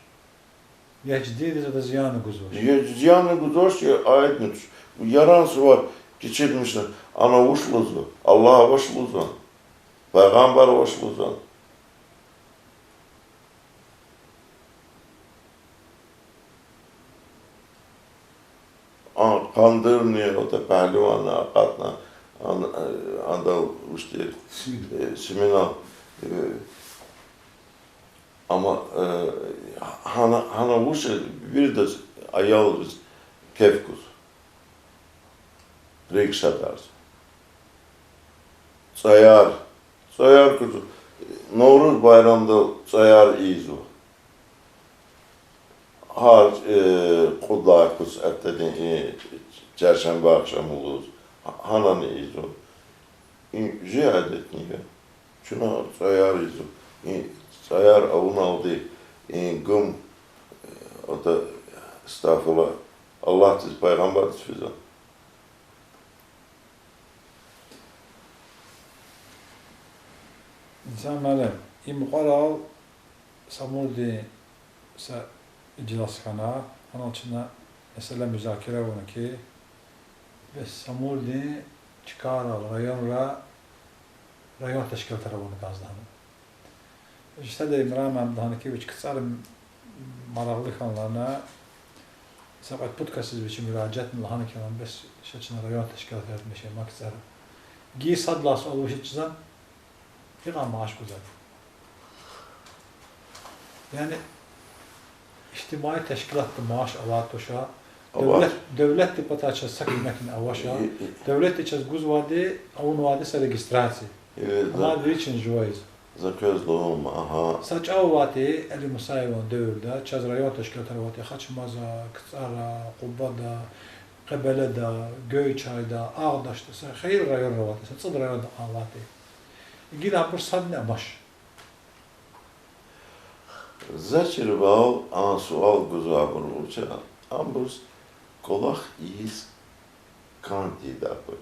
Я чи диндиз ада зиян гузвач. Я зиян гузвач, я аидни туш. Яран сувар кечирмишна, ана вуч лугьузва, Аллагь авач лугьузва, пайгъамбар авач лугьузва. А, къандурни, ота пагьливан акъатна, ан-, э, андал вуч тир, э, семена, э, амма, э, гьана, гьана вуч виридаз аялриз кеф гуз. РикӀ шадарзава. ЦӀаяр, цӀаяр куз, Навруз байрамда цӀаяр ийизва. Гьар, э, кьуд лагьай куз, эртедин, э, чаршанбе ахшам лугьуз, гьанани ийизва. И жи адетни я. Чна цӀаяр ийизва. И цӀаяр авуналди, и гум, э, ота, эстагъфируллагь, Аллагьдиз, пайгъамбардиз физва. Низам муаллим, и мукьварал Самурдин са ижлас хьана, гьанал чна месэла музакира авуна хьи, бес Самурдин чкайрал, районра, район тешкилатар авуна кӀанзава гьана. Жи сада Имран муаллимди лагьана хьи, вич КцӀара марагълу хьана лагьана, са кьвед-пуд касдиз вичи муьражиатна лагьана хьи, лагьана, бес ша чна район тешкилатар яратмишин ма КцӀара. Гьи сад лагьай суал вуч я чизвани? Гьикьван мааш гузвани? Яни ижтимаи тешкилатда мааш авай туш, девлет, девлетдин патай чаз са куьмекни авач, девлетди чаз гузвайди, авунвайди са регистрация. Амма вичин жуваз. За квез лугьун, агьа. Са чӀав авайтӀи, Али Мусаеван девирда чаз район тешкилатар авайтӀи, Хачмаза, КцӀара, Къубада, Къебеледа, Гуьйчайда, Агъдашда, са хийир районра авайтӀи, са цӀуд районда авайтӀи. Гила абур садни амач. За чирвал а суал гузвайбур вуч я, абуруз кӀвалах ийиз кӀан тийидайбур.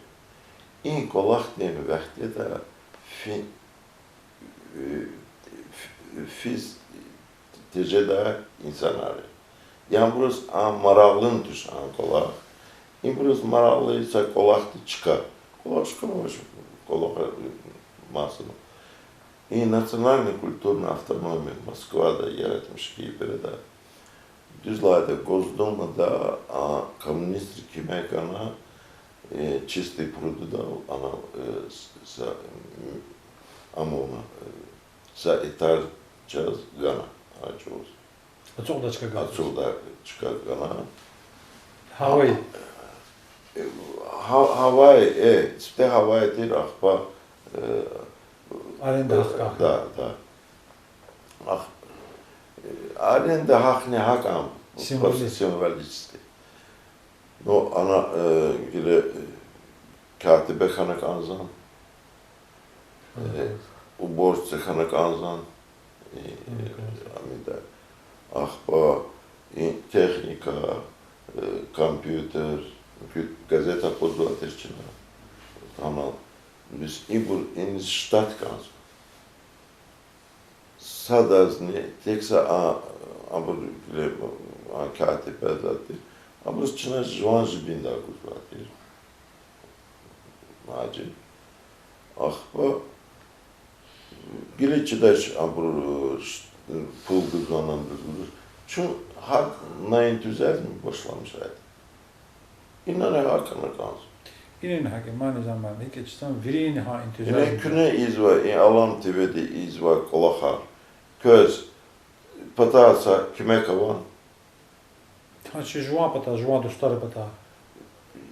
И кӀвалахдин вахтунда фи-, физ тежедай инсанар я. Ибуруз а марагълу туш а кӀвалах. Ибуруз марагълу са кӀвалахди чка. КӀвалах чка вач, кӀвалах масана. И национальная культурная автономия Москвада яратмиш хьайи береда, дуьз лагьайтӀа, Госдумада а коммунистри кимел гана, э, Чистые прудыдал ана, э, с-, са, м, амуна, э, са этаж чаз гана, а чӀавуз. Ацукьдай чка гана. Ацукьдай чка гана. Гьавай. Гьа-, гьавай, э, сифте гьавай тир, ахпа, э, аренда гьахъ. Да, да. Ахпа, э, аренда гьахъни гьакӀ ам. Символически. Ну, ана, э, гила, э, катибе хьана кӀанзава. Э, уборщица хьана кӀанзава, э, Хьана кӀанзава. Амида. Ахпа и техника, э, компьютер, газета акъудзавай тир чна. Гьанал бес ибур иниз штат кӀанзава. Садазни тек са а, абур гиле, а, катиб бязатир. Абуруз чна жуван жибиндай гузвай тир. Мажи. Ахпа гила чидач абур, э, ш-, пул гузвани, абуруз гузвани. Чун гьакӀ на энтузиазм башламишайтӀа. Инани гьакӀ ана кӀанзава. Инани гьакӀ, мани заман, икӀ чизан вирини гьа энтузиазм. Ина куьне ийизвай, и Алам ТВ-ди ийизвай кӀвалахар. Квез патай са куьмек авани? Гьа чи жуван патай, жуван дустарин патай.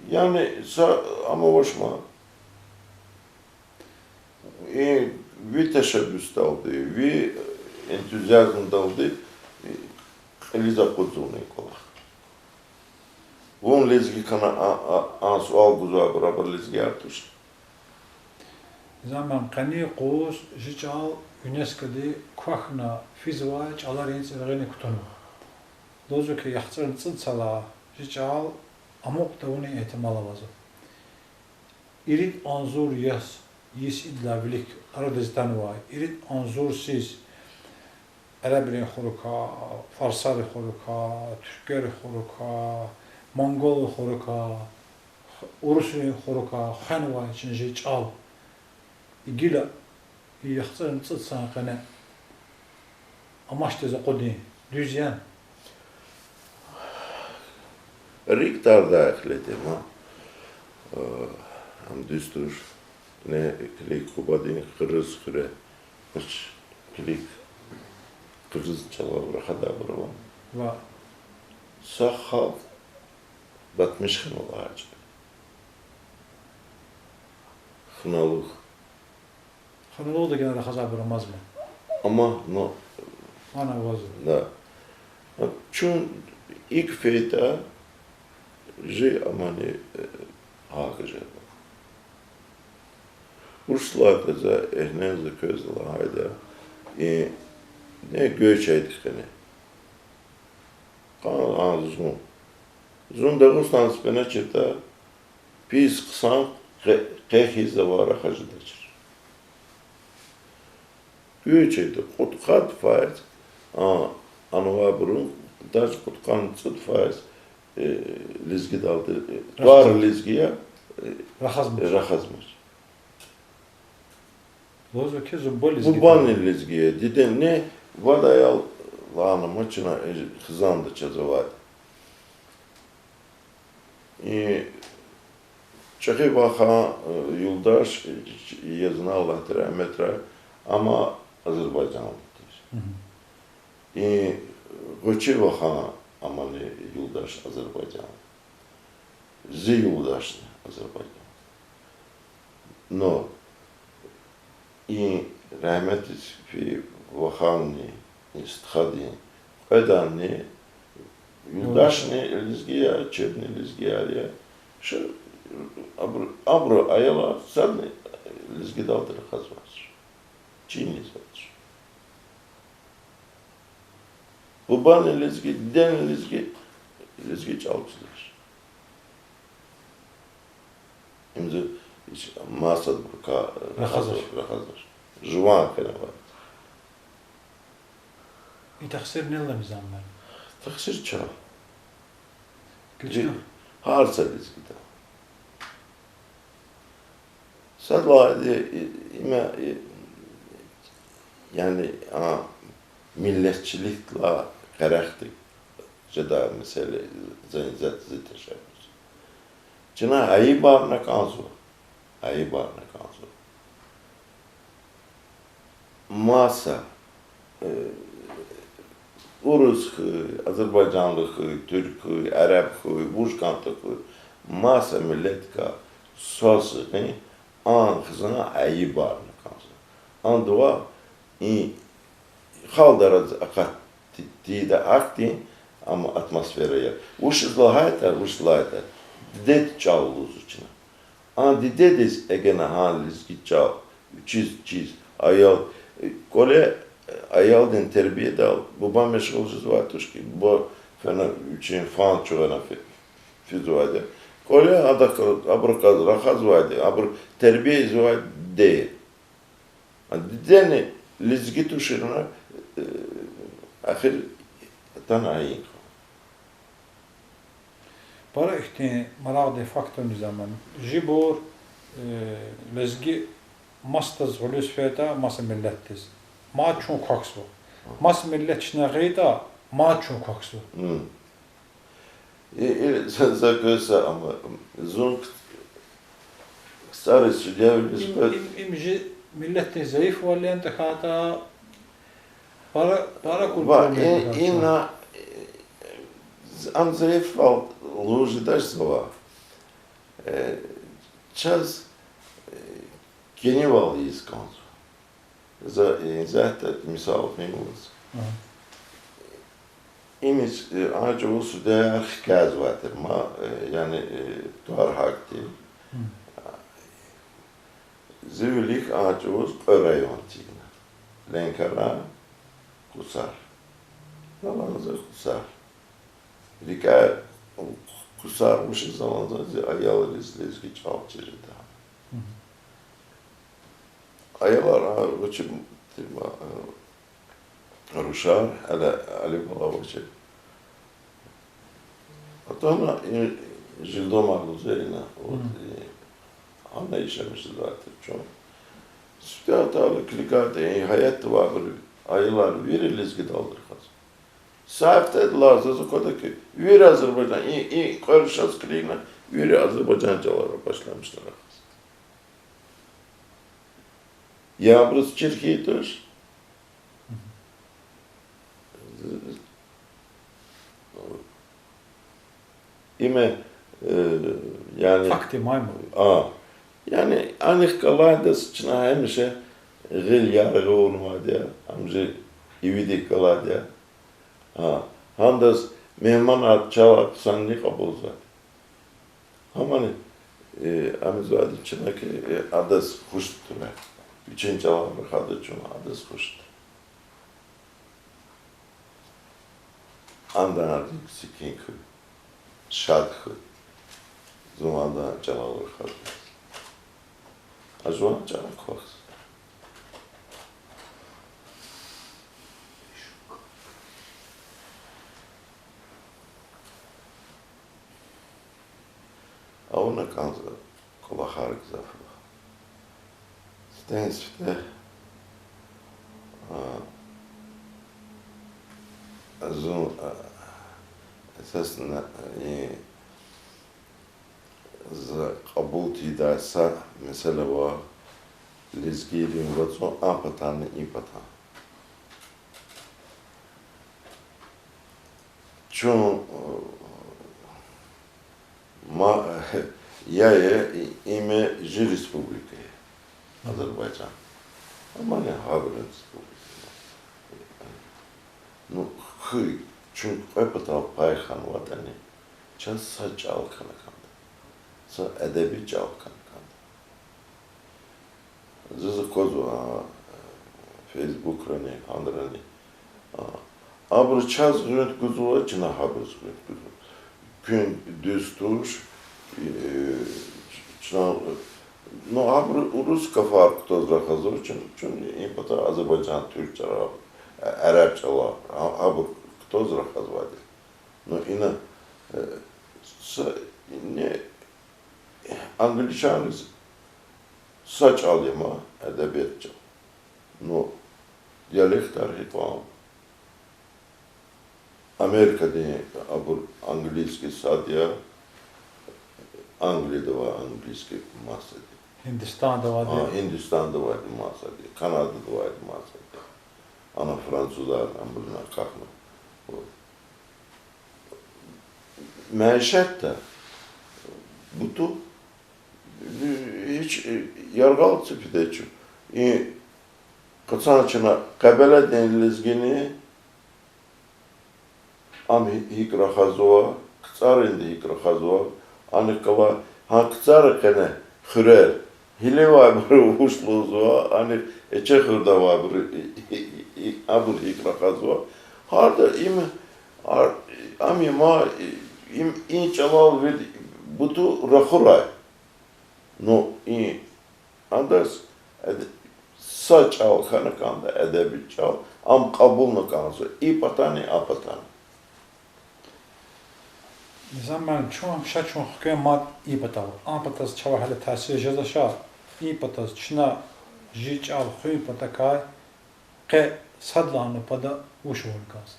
Яни са амавачма. И ви тешеббусдалди, ви энтузиазмдалди кьилиз акъудзавани кӀвалах? Вун лезги хьана, а, а, а суал гузвайбур абур лезгияр туш. Заман, къенин юкъуз чи чӀал ЮНЕСКО-ди квахьна физвай чӀаларин цӀвергъине кутунва. Лугьузва хьи, яхцӀурни цӀуд йисалай чи чӀал амукьда авунин игьтимал авазва. Ирид агъзур йис, йис идалай вилик арадиз атанвай, ирид агъзур йисуз арабрин хурукай, фарсарин хурукай, туьркверин хурукай, монголрин хурукай, урусрин хурукай хвенвай чи чи чӀал. Гила и яхцӀурни цӀуд йисан къене амачдиз акъудун дуьз яни? РикӀ тардай ихтилат я ман. Э, ам дуьз туш. Не килиг Къубадин Къырыз хуьре, вуч килиг, къырыз чӀалал рахадайбур ава. Ва са халкь батмиш хьанва лагьай чӀал. Хналух. Хналугъда гена рахазвайбур амазма. Амма, ну, ана авазва. Да. Чун икӀ фейитӀа, чи амани, э, гьакӀ жеда. Урусдалди за, эгьенди за квез лагьайтӀа, и, не, гвечӀайди къене. Къан, а, зун. Зун Дагъустандиз фена чиртӀа, пис хъсан къе-, къе хьиз авай рахаз жедачир. ГвечӀайди кьудкъад файз, а, анвайбурун, даже кьудкъанни цӀуд файз, э, лезгидалди, э, тӀвар лезги я, э, рахазмач. Рахазмач. Лугьузва хьи, зун буба лезги. Бубани лезги я, дидени, вад аял лагьана ма чна, э, хизанда чаз авайди. И чӀехи вахан, э, юлдаш, э, Язна, Аллагьди рагьметрай, ама азербайжанлы тир. Мгм. И гъвечӀи вахан, амани юлдаш азербайжанлы. Зи юлдашни азербайжанлы. Но и рагьметдиз фейи ваханни, и стхадин кьведани юлдашни лезги я, чебни лезгияр я. Ш-, абуру, абуру аялар садни лезгидалди рахазвач. Чинизвач. Бубани лезги, дидени лезги, лезги чӀал чизвач. Им зи, ич-, масадбурукай рахазвач, рахазвач. Жуван хьанвай. И тахсир нелани заман? Тахсир чан. Гьар са лезгида. Сад лагьайди, и-, има, и-, яни, а, миллетчиликдилай къерехда жедай месэла, зи, зи, зи тешеббус. Чна айибарна кӀанзава, айибарна кӀанзава. Маса, э, урус хьуй, азербайжанлы хьуй, туьрк хьуй, араб хьуй, вуж кӀантӀа хьуй, маса миллетдикай свас гъин, а хизан айибарна кӀанзава. Андавай и халкьдиз акъат ти-, тийидай ахьтин, ам, атмосфера я. Вучиз лагьайтӀа, вучиз лагьайтӀа, дидед чӀал лугьузва чна. А дидедиз эгена гьа лезги чӀал вичиз чиз, Аял, э, кӀвале, э, аялдин тербиядал буба машгъул жезвай туш хьи, буба фена вичин фан чугъана фи-, физвайди я. КӀвале адахъ, абурукай рахазвайди, абур тербия ийизвайди я. А дидени лезги туширна, э, эхир атана аин хьана. Пара ихьтин марагъдин факторни заман. Жибур, э, лезги масадаз гъуьлуьз фейитӀа маса миллетдиз, мад чун квахьзава. Маса миллет чна гъайитӀа, мад чун квахьзава. М. И, и, за, за квез са, ам, зун к-, кцӀариз чидави Им, лезги им, им жи миллетдин зайифвал яни тахьайтӀа, пара, пара Ва, культура и, яни тахьайтӀа. Ина, э, ам зайифвал лугьуз жедач завай. Э, чаз, э, кӀанивал ийиз кӀанзава. За, э, исятда мисал гъимуз. Ага. Имис, э, а чӀавуз судеяр хкязавай тир ма, э, яни, э, тӀвар гьахьтин. М. Зи вилик а чӀавуз кьве район эцигна. Ленкара, Кусар. Заланза Кусар. РикӀяй Кусар вучиз заланза, зи аялриз лезги чӀал чир жеда. Мгм. Аялар, а, вучиз тир ма, а, рушар, гьеле алифбеда вучиз. Атана и жидомар лугьузва ина, вот, Мгм. и, ана ишемиш жезвай тир чун. Сифте атайла килигайтӀа, и гьаятда авайбур, аялар вири лезгидалди рахазва. Са гьафтедилай заз аквада хьи, вири азербайжан, и, и кьве рушаз килигна, вири азербайжан чӀалара башламишна рахаз. Я абуруз чир хьайи туш. Им, э, яни, Факт я ман. А, яни, анихъ галайдаз чна гьамиша гъил яргъи авунвайди я, ам чи ивидихъ галайди я. А, гьандаз мегьманар чалай хъсанни кьабулзавайди. Гьамани, э, ам ийизвайди чна хьи, э, адаз хуш тушир. Вичин чӀалал рахада чун, адаз хуш тушир. Андан рикӀ секин хьуй, шад хьуй. Зун андан чӀалал рахазва. А жуван чӀал квахьзава. Авуна кӀанзава кӀвалахар гзаф. Сифтени-сифте, а, зун, а, эсасно, и, за кьабул тийидай са месэла ава лезгийрин вацӀун а патанни и патан. Чун, э, ма, я, я, и-, им жи республика я, Азербайжан. Амма я гьабурун республика я. Ну, хьи, чун кьве патал пай хьанватӀани, чаз са чӀал хьана кӀанда, са эдеби чӀал хьана кӀанда. Заз аквазва, а, Фейсбукрани, гьанрани. А, абуру чаз гъуьнт гузва, чна гьабуруз гъуьнт гузва. Куьн дуьз туш, э, чна, ну, абуру урус гафар кутаз рахазва, чун, чун и пата азербайжан, туьрк чӀалал, а, араб чӀалал, а, абур кутаз рахазвайди. Ну, ина, э, са, не, англичанриз са чӀал я ма, эдебият чӀал. Ну, диалектар гьикьван. Америкадин абур английский сад я, Англияда авай английский масад я. Гьиндистанда авайди. А, Гьиндистанда авайди масад я, Канадада авайди масад я. Ана французар, абурни акахьна. Вот. Мейишатда буту, гьич, э, яргъал ципидай чун. И къацан чна Къебеледин лезгини, ам гьи-, гьикӀ рахазва, КцӀаринди гьикӀ рахазва, анихъ галай гьа КцӀара къене хуьрер, Гьиле авайбуру вуч лугьузва, ани Эчехуьрда авайбуру, и, и, и, абур гьикӀ рахазва. Гьарда им, а, ам има, и, им, и чӀалал вид буту рахурай. Ну, и, адаз эд-, са чӀал хьана кӀанда, эдеби чӀал, ам кьабулна кӀанзава и патани, а патани. Низам муаллим, чун, ша чун хквен мад и патал. А патаз чавай гьеле таъсир жезва ша, и патаз чна жи чӀал хуьн патакай къе садлагьана пата вуч авуна кӀанзава?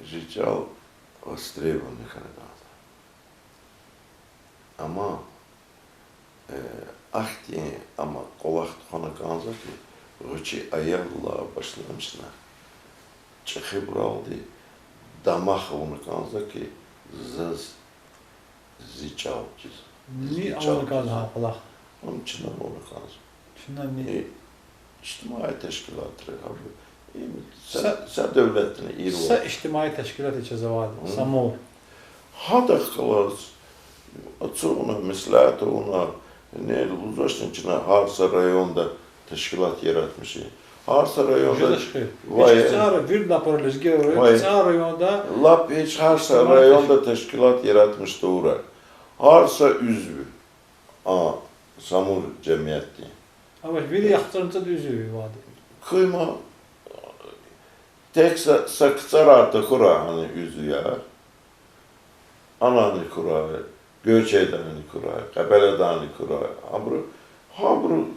Жи чӀал востребованный хьана кӀанзава. Амма, э, ахьтин амма кӀвалах тухвана кӀанзава хьи, гъвечӀи аялдилай башламишна, чӀехибуралди дамах авуна кӀанзава хьи, заз зи чӀал чиз, зи чӀал чиз. Ам чна авуна кӀанзава. Чна ни? Э, ижтимаи тешкилатри, гьабур, им са, са девлетни ирва. Са ижтимаи тешкилат я чаз авайди, Самур. Гьадахъ галаз ацукьна, меслят авуна, ни лугьузвачни чна гьар са районда тешкилат яратмишин. Гьар са районда вичиз цар виридалай пара лезгияр ава, цар районда лап гьич гьар са районда тешкилат яратмиш тавурай. Гьар са уьзви, а, Самур жемиятдин. Авач, вири яхцӀурни цӀуд уьзви авайди. Куьн ма, тек са, са КцӀарай тахьурай гьана уьзви я. Анани хьурай, Гуьрчегдани хьурай, Къебеладани хьурай. Абуру, гьабуру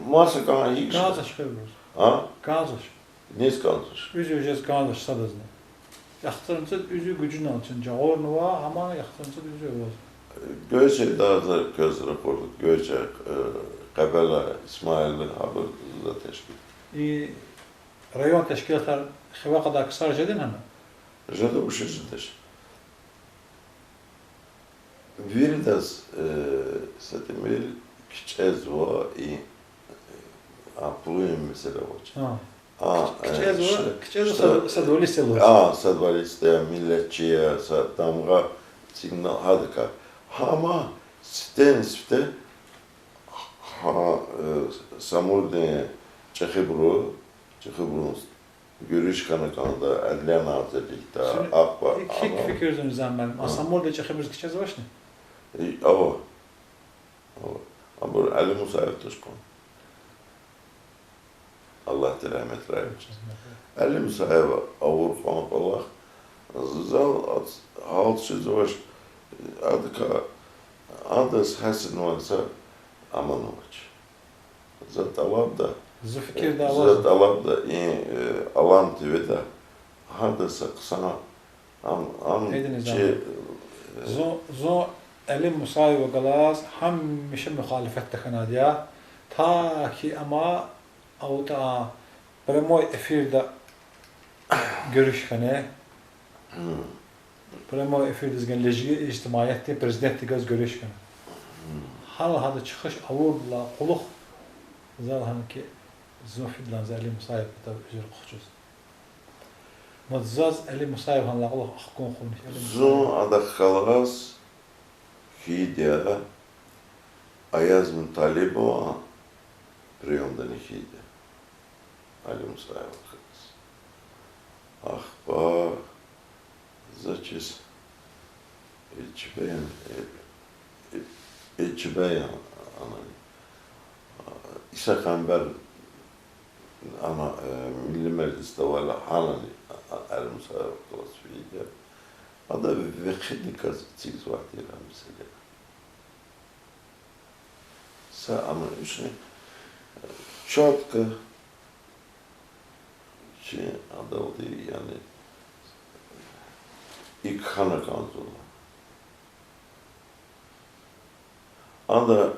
маса кӀан гьикӀ жеда? КӀанзавач хьи абуруз. А? КӀанзавач. Низ кӀанзавач? Уьзви жез кӀанзавач садазни. ЯхцӀурни цӀуд уьзви гуьжуьналчун жагъурнава, амма яхцӀурни цӀуд уьзви авазва. Гуьрчегда за квез ракъурда, Гуьрчег, э, Къебела, Исмаил, гьабур за тешкил. И район тешкилатар хиве кьадай ксар жедани гьана? Жеда, вучиз жедач. Виридаз, э, са тӀимил кичӀезва и, а, пулунин месэла авач. А, кичӀезва, кичӀезва са, са двадцать лугьуз. А, са двадцать я, миллетчи я, са дамгъа, сигнал гьадакай. Гьама сифтени-сифте, гьа, э, Самурдин чӀехибуру, чӀехибурун гуьруьш хьана кӀанда, Адлия назирликда, ахпа, икӀ фикирзава, Низам муаллим, а Самурдин чӀехибуруз кичӀезвачни? Ава. Ава. Абур Али Мусаев туш кьван. Аллагьди рагьметрай вичиз. Али Мусаев авур кьван кӀвалах, зал, гьалчизвач, адакай, адаз гьасинвай са аман авач. За тӀалабда, зу фикирда аваз, за тӀалабда и, э, Алам ТВ-да гьада са хъсан, ам, ам чи, э, зун, зун Али Мусаева галаз гьамиша мухалифатда хьанвайди я, та хьи ама аватӀа прямой эфирда гуьруьш хьана. Прямой эфирдиз гана лезги ижтимаиятдин президентди галаз гуьруьш хьана. Гьал гьада чухуш авурдалай кьулухъ за лагьана хьи, зун фидалани за Али Мусаев патав уьзуьр хъучӀуз. Мад заз Али Мусаев гьанлай кьулухъ ахкун хъувунач, Али Мусаев. Зун адахъ галаз хьайиди я, Аяз Муталибован приёмдани хьайиди я Али Мусаевахъ галаз. Ахпа за чиз, э, чпин, э, э, э, чпин я, ана, а, Иса Къамбар, ана, э, Милли Межлисда авайла гьанани, а, а, Али Мусаевахъ галаз фейиди я. Ада векъидиказ эцигзавай тир а месэла. Са ана ишни, э, чётко чи адалди, яни, икӀ хьана кӀанзава. Ада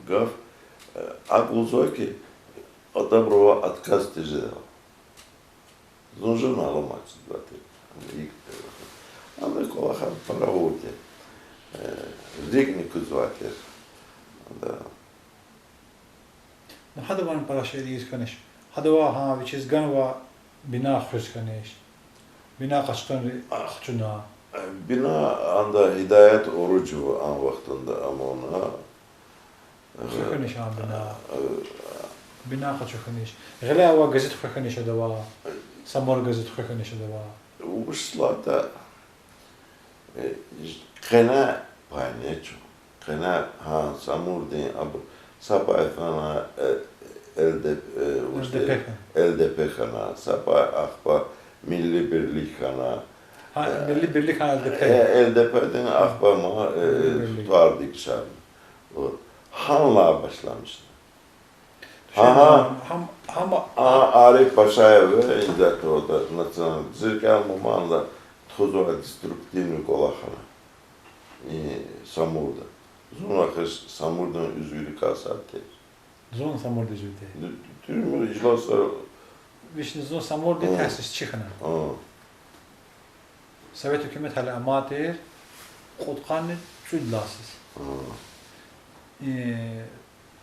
гаф, э, акӀ лугьузва хьи, атӀабурувай отказ тежедайвал. Зун журнал амачзавай тир. Ана кӀвалахар пара авурди я. Э, рикӀни кузвай тир. Ада. Ну, гьадавайни пара шей ийиз хьанач. Гьадавай гьа вичиз ганвай бина хуьз хьанач. Бина къачтунри хчуна. Бина анда Гьидаят Оруджева а вахтунда амуна. Хъфехьаниш а бина. Бина къачухьаниш. Гъиле авай газет хъфехьаниш адава. Самур газет хъфехьаниш адава. Вуч лагьайтӀа, э, къене пайнечу. Къене, гьа, Самурдин абур са пай хьана, э, Л Д П, э, вучиз, Л Д П хьана. Л Д П хьана, са пай ахпа Милли Бирлик хьана. Гьа, Милли Бирлик хьана Л Д П. Э, Л Д П-дин ахпа ма, э, Милли Бирлик. ТӀвар дегишарна. Вот. Гьанлай башламишна. Гьа, гьа. Гьам, гьам, а, Ариф Пашаев, э, ида тӀвар ада, национал, зи рикӀел ман ада тухузвай деструктивный кӀвалах хьана. И Самурда. Зун вахъ Самурдин уьзвиликай сад тир. Зун Самурдин уьзви тир. Ду-, дуьз ижласар. Вични зун Самурдин, гьа, тясисчи хьана. Гьа. Совет гьукумат гьеле амай тир, кьудкъанни цӀуд лагьай йисуз. Гьа. И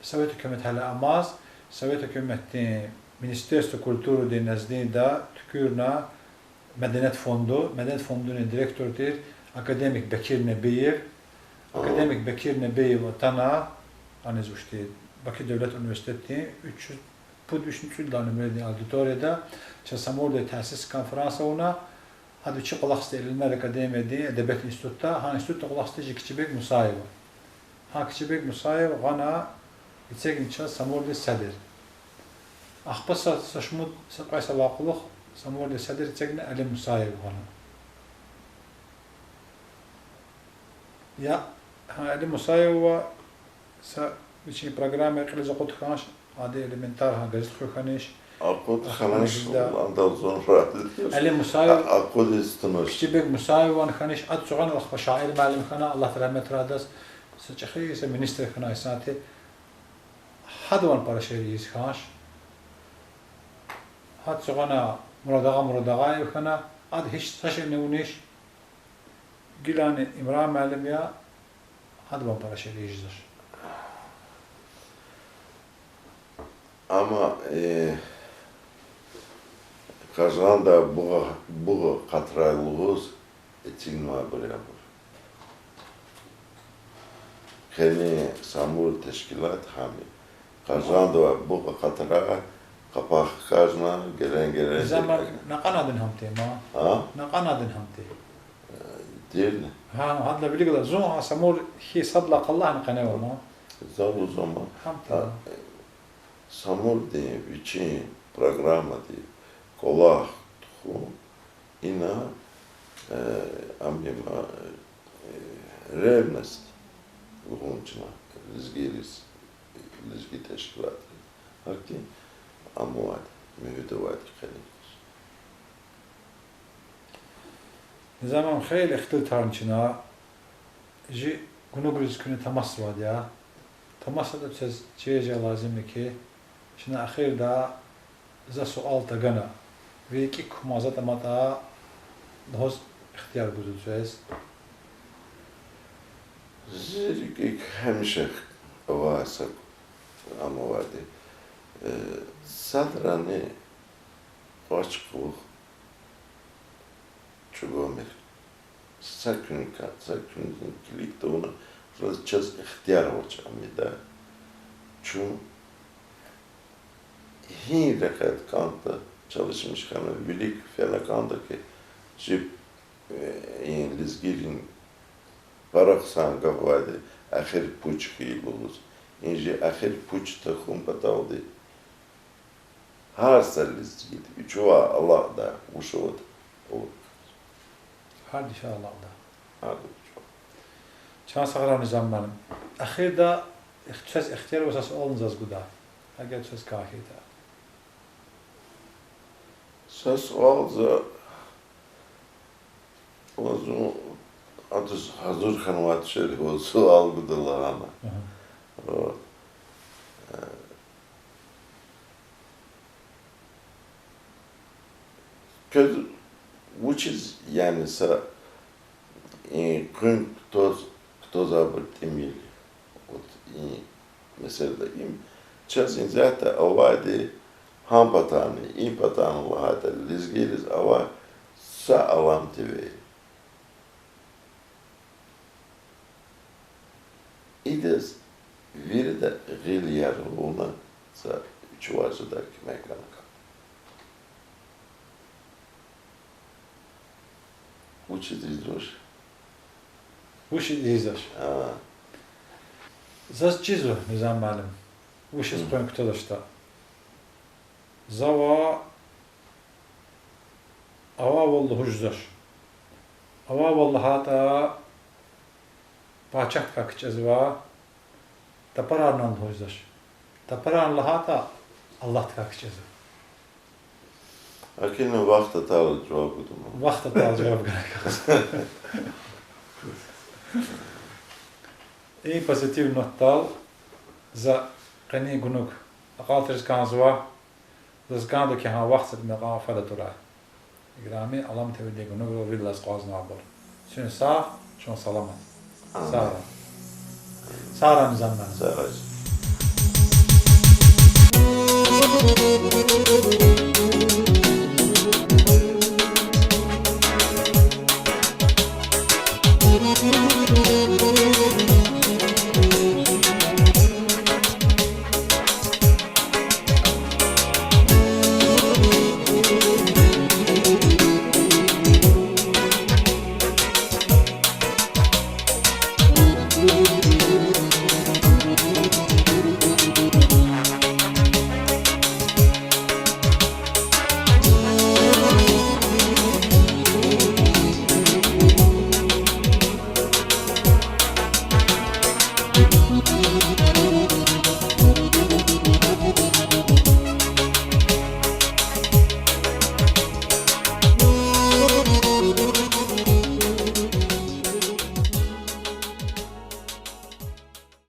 Совет гьукумат гьеле амаз, Совет гьукуматдин Министерство культурыдин наздинда туькӀуьрна меденият фонду, меденият фондунин директор тир академик Бекир Небиев. Академик Бекир Небиев атана, аниз вуч тир, Баку девлет университетдин уьч юз, пуд вишни цӀуд лагьай нумрадин аудиторияда, чаз Самурда тясис конференция авуна, ада вичи кӀвалахзавай Илимлер академиядин эдебият институтда, гьа институтда кӀвалахзавай чи Кичибег Мусаева. Гьа Кичибег Мусаев гъана эцигна чаз Самурдин седр. Ахпа са, са шумуд, са кьве йисалай кьулухъ Самурдин седр эцигна Али Мусаев гъана. Я, гьа, Али Мусаев ва са вичин программа кьилиз акъуд хьанач, ада элементар гьа газет хуьх хьанач. Акъуд хьанач, ада зун ра-, Али Мусаев, акъудиз тунач. Кичибег Мусаев ван хьанач, ада цугъана ахпа шаир муаллим хьана, Аллагьди рагьметрай адаз, са чӀехи са министр хьана, исятда гьадавай пара шиир ийиз хьанач. Гьа цугъана Мурадагъа Мурадагъаев хьана, ада гьич са шейни авунач, гилани Имран муаллим я, гьадавай пара шиир ийиз жезвач. Амма, э, Къажгъандай бугъа, бугъа къатрай лугьуз эцигнавайбур я абур. Къени Самур тешкилат гьам я. Къажгъандавай бугъа къатрай къапахъ хкажна, герен-герен. Заман накьанадин гьам тир ма? А? Накьанадин гьам тир. Тирни? Гьа, гьадалай вилик галаз зун а Самур хьиз сад лагьай къаллагьни къене ава ма? За лугьузва ма. Гьам тир. А, Самурдин вичин программадин кӀвалах тухун, ина, э, ам има, э, ревность лугьун чна лезгийриз, лезги тешкилатриз. Гьахьтин ам авайди, муьгьуьд авайди къени. Низаман, хейлин ихтилатарни чна, жи гунугриз куьне тамашзавайди я. ТамашзаватӀа, квез чир жедай лазим я хьи, чна эхирда за суал тагана, ви рикӀик кумазатӀа-матӀа лугьуз ихтияр гуда квез. Зи рикӀик гьамиша авай са ам авайди. Э, садрани кӀвач кьулухъ чӀугвамир. Са куьнкай, са куьнкай килиг тавуна, заз чаз ихтияр авач ам ийидай. Чун гьи рекье кӀанда, чалишмиш хьана, вилик фена кӀанда хьи, чи, э, и лезгийрин пара хъсан гаф авайди, эхир пуч хьайи лугьуз. И жи эхир пуч тахьун паталди гьар са лезгиди вичивай алакьдай вуж аватӀа авур. Гьарда вичивай алакьдай. Гьарда вичивай. Чан сагърай, Низаман. Эхирда квез ихтияр ава са суални заз гуда, эгер квез кафи ятӀа. Са суал за Ва зун адаз гьазур хьанвай тушир, ва суал гуда лагьана. Агьа. Ва, э, квез вучиз, яни са, э, къуьн кутаз, кутазайбур тӀимил? Вот и меселада им, чаз исятда авайди гьа патани, и патани лагьайтӀа, лезгийриз авай Са Алам ТВ. Идаз вирида гъил яргъална, са вич варзадай куьмек гана кӀанда. Вучиз ийизвач? Вучиз ийизвач? А. Заз чизва, Низам муаллим, вучиз къвен кутазвачтӀа. Завай авайвал лугьуз жезвач. Авайвал лагьайтӀа, пачагьдикай кичӀезва, тапарарни лугьуз жезвач. Тапарарни лагьайтӀа, Аллагьдикай кичӀезва. ГьакӀни вахт атайла жаваб гуда ман. Вахт атайла жаваб гана кӀанзава. И позитив нотдал за къенин гунуг акьалтӀариз кӀанзава. Заз кӀанда хьи, гьа вахт са тӀимил кьван фад атурай. Играми Алам ТВ-дин гунуграл виридалай акъвазнавайбур. Куьн сагъ, чун саламат. Амин. Сагърай. Сагърай, Низам муаллим. Сагърай.